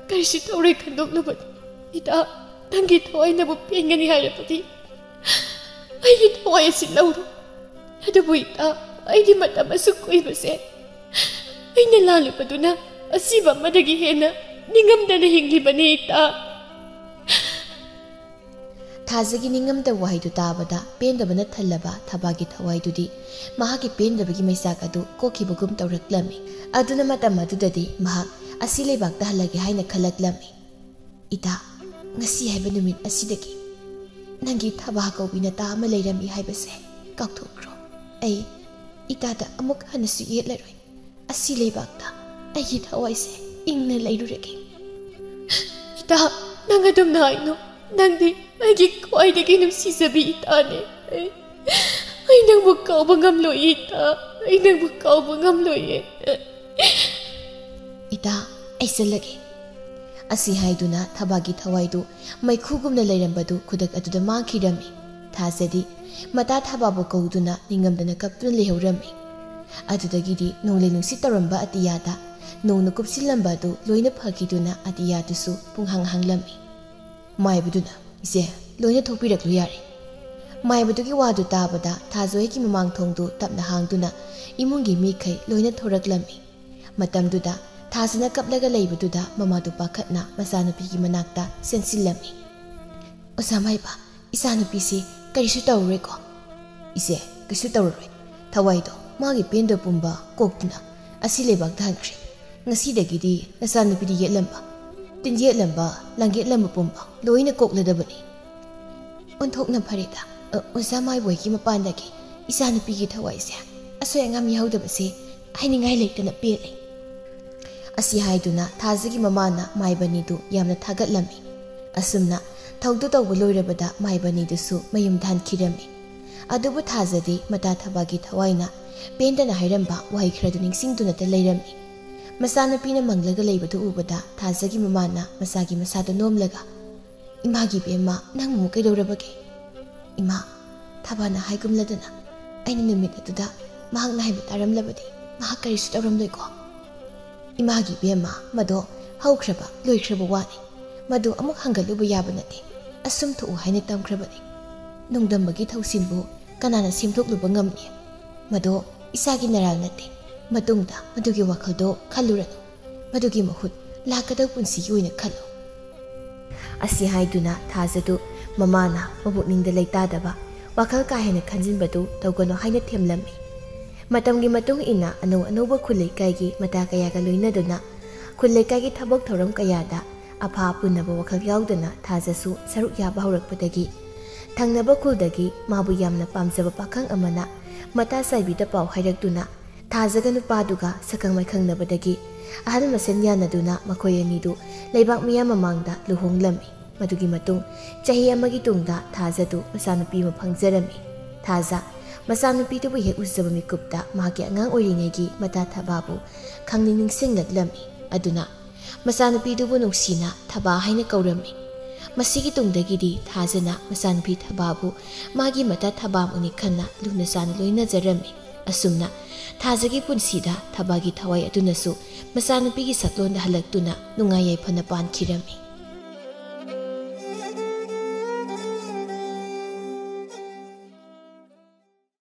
ꯀꯔꯤꯁꯨ ꯇꯧꯔꯣꯏ ꯈꯟꯗꯣꯛꯂꯨꯕꯅꯤ꯫ ꯏꯇꯥ, ꯅꯪꯒꯤ ꯊꯋꯥꯏꯅꯕꯨ ꯄꯦꯟꯒꯅꯤ ꯍꯥꯏꯔꯕꯗꯤ ꯑꯩꯒꯤ ꯊꯋꯥꯏ ꯑꯁꯤ ꯂꯧꯔꯣ꯫ ꯑꯗꯨꯕꯨ ꯏꯇꯥ, ꯑꯩꯗꯤ ꯃꯇꯝ ꯑꯁꯨꯛ ꯀꯨꯏꯕꯁꯦ ꯑꯩꯅ ꯂꯥꯜꯂꯨꯕꯗꯨꯅ ꯑꯁꯤꯕ ꯑꯃꯗꯒꯤ ꯍꯦꯟꯅ ꯅꯤꯡꯉꯝꯗꯅ ꯍꯤꯡꯂꯤꯕꯅꯤ ꯏꯇꯥ꯫" ꯊꯥꯖꯒꯤ ꯅꯤꯡꯉꯝꯗꯕ ꯋꯥꯍꯩꯗꯨ ꯇꯥꯕꯗ ꯄꯦꯟꯗꯕꯅ ꯊꯜꯂꯕ ꯊꯕꯥꯒꯤ ꯊꯋꯥꯏꯗꯨꯗꯤ ꯃꯍꯥꯛꯀꯤ ꯄꯦꯟꯗꯕꯒꯤ ꯃꯩꯆꯥꯛ ꯑꯗꯨ ꯀꯣꯛꯈꯤꯕꯒꯨꯝ ꯇꯧꯔꯛꯂꯝꯃꯤ꯫ ꯑꯗꯨꯅ ꯃꯇꯝ ꯑꯗꯨꯗꯗꯤ ꯃꯍꯥꯛ ꯑꯁꯤ ꯂꯩꯕꯥꯛꯇ ꯍꯜꯂꯒꯦ ꯍꯥꯏꯅ ꯈꯜꯂꯛꯂꯝꯃꯤ꯫ "ꯏꯇꯥ, ꯉꯁꯤ ꯍꯥꯏꯕ ꯅꯨꯃꯤꯠ ꯑꯁꯤꯗꯒꯤ ꯅꯪꯒꯤ ꯊꯕꯥ ꯀꯧꯕꯤ ꯅꯇꯥ ꯑꯃ ꯂꯩꯔꯝꯃꯤ ꯍꯥꯏꯕꯁꯦ ꯀꯥꯎꯊꯣꯛꯈ꯭ꯔꯣ꯫ ꯑꯩ ꯏꯇꯥꯗ ꯑꯃꯨꯛ ꯍꯟꯅꯁꯨ ꯌꯦꯠꯂꯔꯣꯏ꯫ ꯑꯁꯤ ꯂꯩꯕꯥꯛꯇ ꯑꯩꯒꯤ ꯊꯋꯥꯏꯁꯦ ꯏꯪꯅ ꯂꯩꯔꯨꯔꯒꯦ꯫" "ꯏꯇꯥ, ꯅꯪ ꯑꯗꯨꯝꯅ ꯍꯥꯏꯅꯨ꯫ ꯅꯪꯗꯤ ꯑꯩꯒꯤ ꯈ꯭ꯋꯥꯏꯗꯒꯤ ꯅꯨꯡꯁꯤꯖꯕꯤ ꯏꯇꯥꯅꯦ꯫ ꯑꯩ, ꯑꯩ ꯅꯪꯕꯨ ꯀꯥꯎꯕ ꯉꯝꯂꯣꯏ ꯏꯇꯥ꯫ ꯑꯩ ꯅꯪꯕꯨ ꯀꯥꯎꯕ ꯉꯝꯂꯣꯏꯌꯦ꯫ ꯏꯇꯥ, ꯑꯩ ꯆꯠꯂꯒꯦ꯫ ꯑꯁꯤ ꯍꯥꯏꯗꯨꯅ ꯊꯕꯥꯒꯤ ꯊꯋꯥꯏꯗꯨ ꯃꯩꯈꯨꯒꯨꯝꯅ ꯂꯩꯔꯝꯕꯗꯨ ꯈꯨꯗꯛ ꯑꯗꯨꯗ ꯃꯥꯡꯈꯤꯔꯝꯃꯤ꯫ ꯊꯥꯖꯗꯤ ꯃꯇꯥ ꯊꯕꯥꯕꯨ ꯀꯧꯗꯨꯅ ꯅꯤꯡꯉꯝꯗꯅ ꯀꯞꯇꯨꯅ ꯂꯩꯍꯧꯔꯝꯃꯤ꯫ ꯑꯗꯨꯗꯒꯤꯗꯤ ꯅꯣꯡꯂꯩ ꯅꯨꯡꯁꯤꯠ ꯇꯧꯔꯝꯕ ꯑꯇꯤꯌꯥꯗ ꯅꯣꯡꯅ ꯀꯨꯞꯁꯤꯜꯂꯝꯕ ꯑꯗꯨ ꯂꯣꯏꯅ ꯐꯈꯤꯗꯨꯅ ꯑꯇꯤꯌꯥꯗꯨꯁꯨ ꯄꯨꯡꯍꯥꯡ ꯍꯥꯡꯂꯝꯃꯤ꯫ ꯃꯥꯏꯕꯗꯨꯅ, "ꯏꯆꯦ, ꯂꯣꯏꯅ ꯊꯣꯛꯄꯤꯔꯛꯂꯨ ꯌꯥꯔꯦ꯫" ꯃꯥꯏꯕꯗꯨꯒꯤ ꯋꯥꯗꯨ ꯇꯥꯕꯗ ꯊꯥꯖ ꯍꯣꯏꯒꯤ ꯃꯃꯥꯡ ꯊꯣꯡꯗꯨ ꯇꯞꯅ ꯍꯥꯡꯗꯨꯅ ꯏꯃꯨꯡꯒꯤ ꯃꯤꯈꯩ ꯂꯣꯏꯅ ꯊꯣꯔꯛꯂꯝꯃꯤ꯫ ꯃꯇꯝꯗꯨꯗ ꯊꯥꯖꯅ ꯀꯞꯂꯒ ꯂꯩꯕꯗꯨꯗ ꯃꯃꯥꯗꯨ ꯄꯥꯈꯠꯅ ꯃꯆꯥꯅꯨꯄꯤꯒꯤ ꯃꯅꯥꯛꯇ ꯆꯦꯟꯁꯤꯜꯂꯝꯃꯤ꯫ "ꯑꯣꯖꯥ ꯃꯥꯏꯕ, ꯏꯆꯥꯅꯨꯄꯤꯁꯤ ꯀꯔꯤꯁꯨ ꯇꯧꯔꯔꯣꯏꯀꯣ?" "ꯏꯆꯦ, ꯀꯩꯁꯨ ꯇꯧꯔꯔꯣꯏ꯫ ꯊꯋꯥꯏꯗꯣ ꯃꯥꯒꯤ ꯄꯦꯟꯗ ꯄꯨꯝꯕ ꯀꯣꯛꯇꯨꯅ ꯑꯁꯤ ꯂꯩꯕꯥꯛꯇ ꯍꯟꯈ꯭ꯔꯦ꯫ ꯉꯁꯤꯗꯒꯤꯗꯤ ꯅꯆꯥꯅꯨꯄꯤꯗ ꯌꯦꯠꯂꯝꯕ, ꯇꯤꯟ ꯌꯦꯠꯂꯝꯕ, ꯂꯥꯡꯌꯦꯠꯂꯝꯕ ꯄꯨꯝꯕ ꯂꯣꯏꯅ ꯀꯣꯛꯂꯗꯕꯅꯤ꯫" "ꯑꯣꯟꯊꯣꯛꯅ ꯐꯔꯦꯗ, ꯑ, ꯑꯣꯖꯥ ꯃꯥꯏꯕ ꯍꯣꯏꯒꯤ ꯃꯄꯥꯟꯗꯒꯤ ꯏꯆꯥꯅꯨꯄꯤꯒꯤ ꯊꯋꯥꯏꯁꯦ ꯑꯁꯣꯏ ꯑꯉꯥꯝ ꯌꯥꯎꯗꯕꯁꯦ ꯍꯥꯏꯅꯤꯡꯉꯥꯏ ꯂꯩꯇꯅ ꯄꯦꯜꯂꯦ꯫" ꯑꯁꯤ ꯍꯥꯏꯗꯨꯅ ꯊꯥꯖꯒꯤ ꯃꯃꯥꯅ ꯃꯥꯏꯕꯅꯤꯗꯨ ꯌꯥꯝꯅ ꯊꯥꯒꯠꯂꯝꯃꯤ꯫ ꯑꯁꯨꯝꯅ ꯊꯧꯗꯨ ꯇꯧꯕ ꯂꯣꯏꯔꯕꯗ ꯃꯥꯏꯕꯅꯤꯗꯨꯁꯨ ꯃꯌꯨꯝꯗ ꯍꯟꯈꯤꯔꯝꯃꯤ꯫ ꯑꯗꯨꯕꯨ ꯊꯥꯖꯗꯤ ꯃꯇꯥ ꯊꯕꯥꯒꯤ ꯊꯋꯥꯏꯅ ꯄꯦꯟꯗꯅ ꯍꯥꯏꯔꯝꯕ ꯋꯥꯍꯩ ꯈꯔꯗꯨ ꯅꯤꯡꯁꯤꯡꯗꯨꯅꯇ ꯂꯩꯔꯝꯃꯤ꯫ ꯃꯆꯥꯅꯨꯄꯤꯅ ꯃꯪꯂꯒ ꯂꯩꯕꯗꯨ ꯎꯕꯗ ꯊꯥꯖꯒꯤ ꯃꯃꯥꯅ ꯃꯆꯥꯒꯤ ꯃꯁꯥꯗ ꯅꯣꯝꯂꯒ, "ꯏꯃꯥꯒꯤ ꯏꯕꯦꯝꯃ, ꯅꯪꯕꯨ ꯀꯩꯗꯧꯔꯕꯒꯦ?" "ꯏꯃꯥ, ꯊꯕꯥꯅ ꯍꯥꯏꯒꯨꯝꯂꯗꯅ ꯑꯩꯅ ꯅꯨꯃꯤꯠ ꯑꯗꯨꯗ ꯃꯍꯥꯛꯅ ꯍꯥꯏꯕ ꯇꯥꯔꯝꯂꯕꯗꯤ ꯃꯍꯥꯛ ꯀꯔꯤꯁꯨ ꯇꯧꯔꯝꯂꯣꯏꯀꯣ?" "ꯏꯃꯥꯒꯤ ꯏꯕꯦꯝꯃ, ꯃꯗꯣ ꯍꯧꯈ꯭ꯔꯕ ꯂꯣꯏꯈ꯭ꯔꯕ ꯋꯥꯅꯤ꯫ ꯃꯗꯨ ꯑꯃꯨꯛ ꯍꯟꯒꯠꯂꯨꯕ ꯌꯥꯕ ꯅꯠꯇꯦ꯫ ꯑꯁꯨꯝ ꯊꯣꯛꯎ ꯍꯥꯏꯅ ꯇꯝꯈ꯭ꯔꯕꯅꯤ꯫ ꯅꯣꯡꯗꯝꯕꯒꯤ ꯊꯧꯁꯤꯜꯕꯨ ꯀꯅꯥꯅ ꯁꯦꯝꯗꯣꯛꯂꯨꯕ ꯉꯝꯅꯤ? ꯃꯗꯣ ꯏꯆꯥꯒꯤ ꯅꯔꯥꯜ ꯅꯠꯇꯦ꯫ ꯃꯇꯨꯡꯗ ꯃꯗꯨꯒꯤ ꯋꯥꯈꯜꯗꯣ ꯈꯜꯂꯨꯔꯅꯨ꯫ ꯃꯗꯨꯒꯤ ꯃꯍꯨꯠ ꯂꯥꯛꯀꯗꯧ ꯄꯨꯟꯁꯤꯒꯤ ꯑꯣꯏꯅ ꯈꯜꯂꯨ꯫" ꯑꯁꯤ ꯍꯥꯏꯗꯨꯅ ꯊꯥꯖꯗꯨ ꯃꯃꯥꯅ ꯃꯕꯨꯛꯅꯤꯡꯗ ꯂꯩꯇꯥꯗꯕ ꯋꯥꯈꯜ ꯀꯥ ꯍꯦꯟꯅ ꯈꯟꯖꯤꯟꯕꯗꯨ ꯇꯧꯒꯅꯨ ꯍꯥꯏꯅ ꯊꯦꯝꯂꯝꯃꯤ꯫ ꯃꯇꯝꯒꯤ ꯃꯇꯨꯡ ꯏꯟꯅ ꯑꯅꯧ ꯑꯅꯧꯕ ꯈꯨꯜ ꯂꯩꯀꯥꯏꯒꯤ ꯃꯇꯥ ꯀꯌꯥꯒ ꯂꯣꯏꯅꯗꯨꯅ ꯈꯨꯜ ꯂꯩꯀꯥꯏꯒꯤ ꯊꯕꯛ ꯊꯧꯔꯝ ꯀꯌꯥꯗ ꯑꯐꯥ ꯄꯨꯟꯅꯕ ꯋꯥꯈꯜ ꯌꯥꯎꯗꯅ ꯊꯥꯖꯁꯨ ꯁꯔꯨꯛ ꯌꯥꯕ ꯍꯧꯔꯛꯄꯗꯒꯤ ꯊꯪꯅꯕ ꯈꯨꯜꯗꯒꯤ ꯃꯥꯕꯨ ꯌꯥꯝꯅ ꯄꯥꯝꯖꯕ ꯄꯥꯈꯪ ꯑꯃꯅ ꯃꯇꯥ ꯆꯥꯏꯕꯤꯗ ꯄꯥꯎ ꯍꯥꯏꯔꯛꯇꯨꯅ ꯊꯥꯖꯒ ꯅꯨꯄꯥꯗꯨꯒ ꯁꯛꯈꯪ ꯃꯥꯏꯈꯪꯅꯕꯗꯒꯤ ꯑꯍꯜ ꯃꯁꯦꯟ ꯌꯥꯅꯗꯨꯅ ꯃꯈꯣꯏ ꯑꯅꯤꯗꯨ ꯂꯩꯕꯥꯛ ꯃꯤꯌꯥꯝ ꯃꯃꯥꯡꯗ ꯂꯨꯍꯣꯡꯂꯝꯃꯤ꯫ ꯃꯗꯨꯒꯤ ꯃꯇꯨꯡ ꯆꯍꯤ ꯑꯃꯒꯤ ꯇꯨꯡꯗ ꯊꯥꯖꯗꯨ ꯃꯆꯥꯅꯨꯄꯤ ꯑꯃ ꯐꯪꯖꯔꯝꯃꯤ꯫ ꯊꯥꯖ ꯃꯆꯥꯅꯨꯄꯤꯗꯨꯕꯨ ꯍꯦꯛ ꯎꯖꯕ ꯃꯤꯀꯨꯞꯇ ꯃꯍꯥꯛꯀꯤ ꯑꯉꯥꯡ ꯑꯣꯏꯔꯤꯉꯩꯒꯤ ꯃꯇꯥ ꯊꯕꯥꯕꯨ ꯈꯪꯅꯤꯡ ꯅꯤꯡꯁꯤꯡꯂꯛꯂꯝꯃꯤ꯫ ꯑꯗꯨꯅ ꯃꯆꯥꯅꯨꯄꯤꯗꯨꯕꯨ ꯅꯨꯡꯁꯤꯅ ꯊꯕꯥ ꯍꯥꯏꯅ ꯀꯧꯔꯝꯃꯤ꯫ ꯃꯁꯤꯒꯤ ꯇꯨꯡꯗꯒꯤꯗꯤ ꯊꯥꯖꯅ ꯃꯆꯥꯅꯨꯄꯤ ꯊꯕꯥꯕꯨ ꯃꯥꯒꯤ ꯃꯇꯥ ꯊꯕꯥꯃꯛꯅꯤ ꯈꯟꯅ ꯂꯨꯅ ꯆꯥꯟꯅ ꯂꯣꯏꯅꯖꯔꯝꯃꯤ꯫ ꯑꯁꯨꯝꯅ ꯊꯥꯖꯒꯤ ꯄꯨꯟꯁꯤꯗ ꯊꯕꯥꯒꯤ ꯊꯋꯥꯏ ꯑꯗꯨꯅꯁꯨ ꯃꯆꯥꯅꯨꯄꯤꯒꯤ ꯁꯛꯂꯣꯟꯗ ꯍꯜꯂꯛꯇꯨꯅ ꯅꯨꯡꯉꯥꯏ ꯌꯥꯏꯐꯅ ꯄꯥꯟꯈꯤꯔꯝꯃꯤ꯫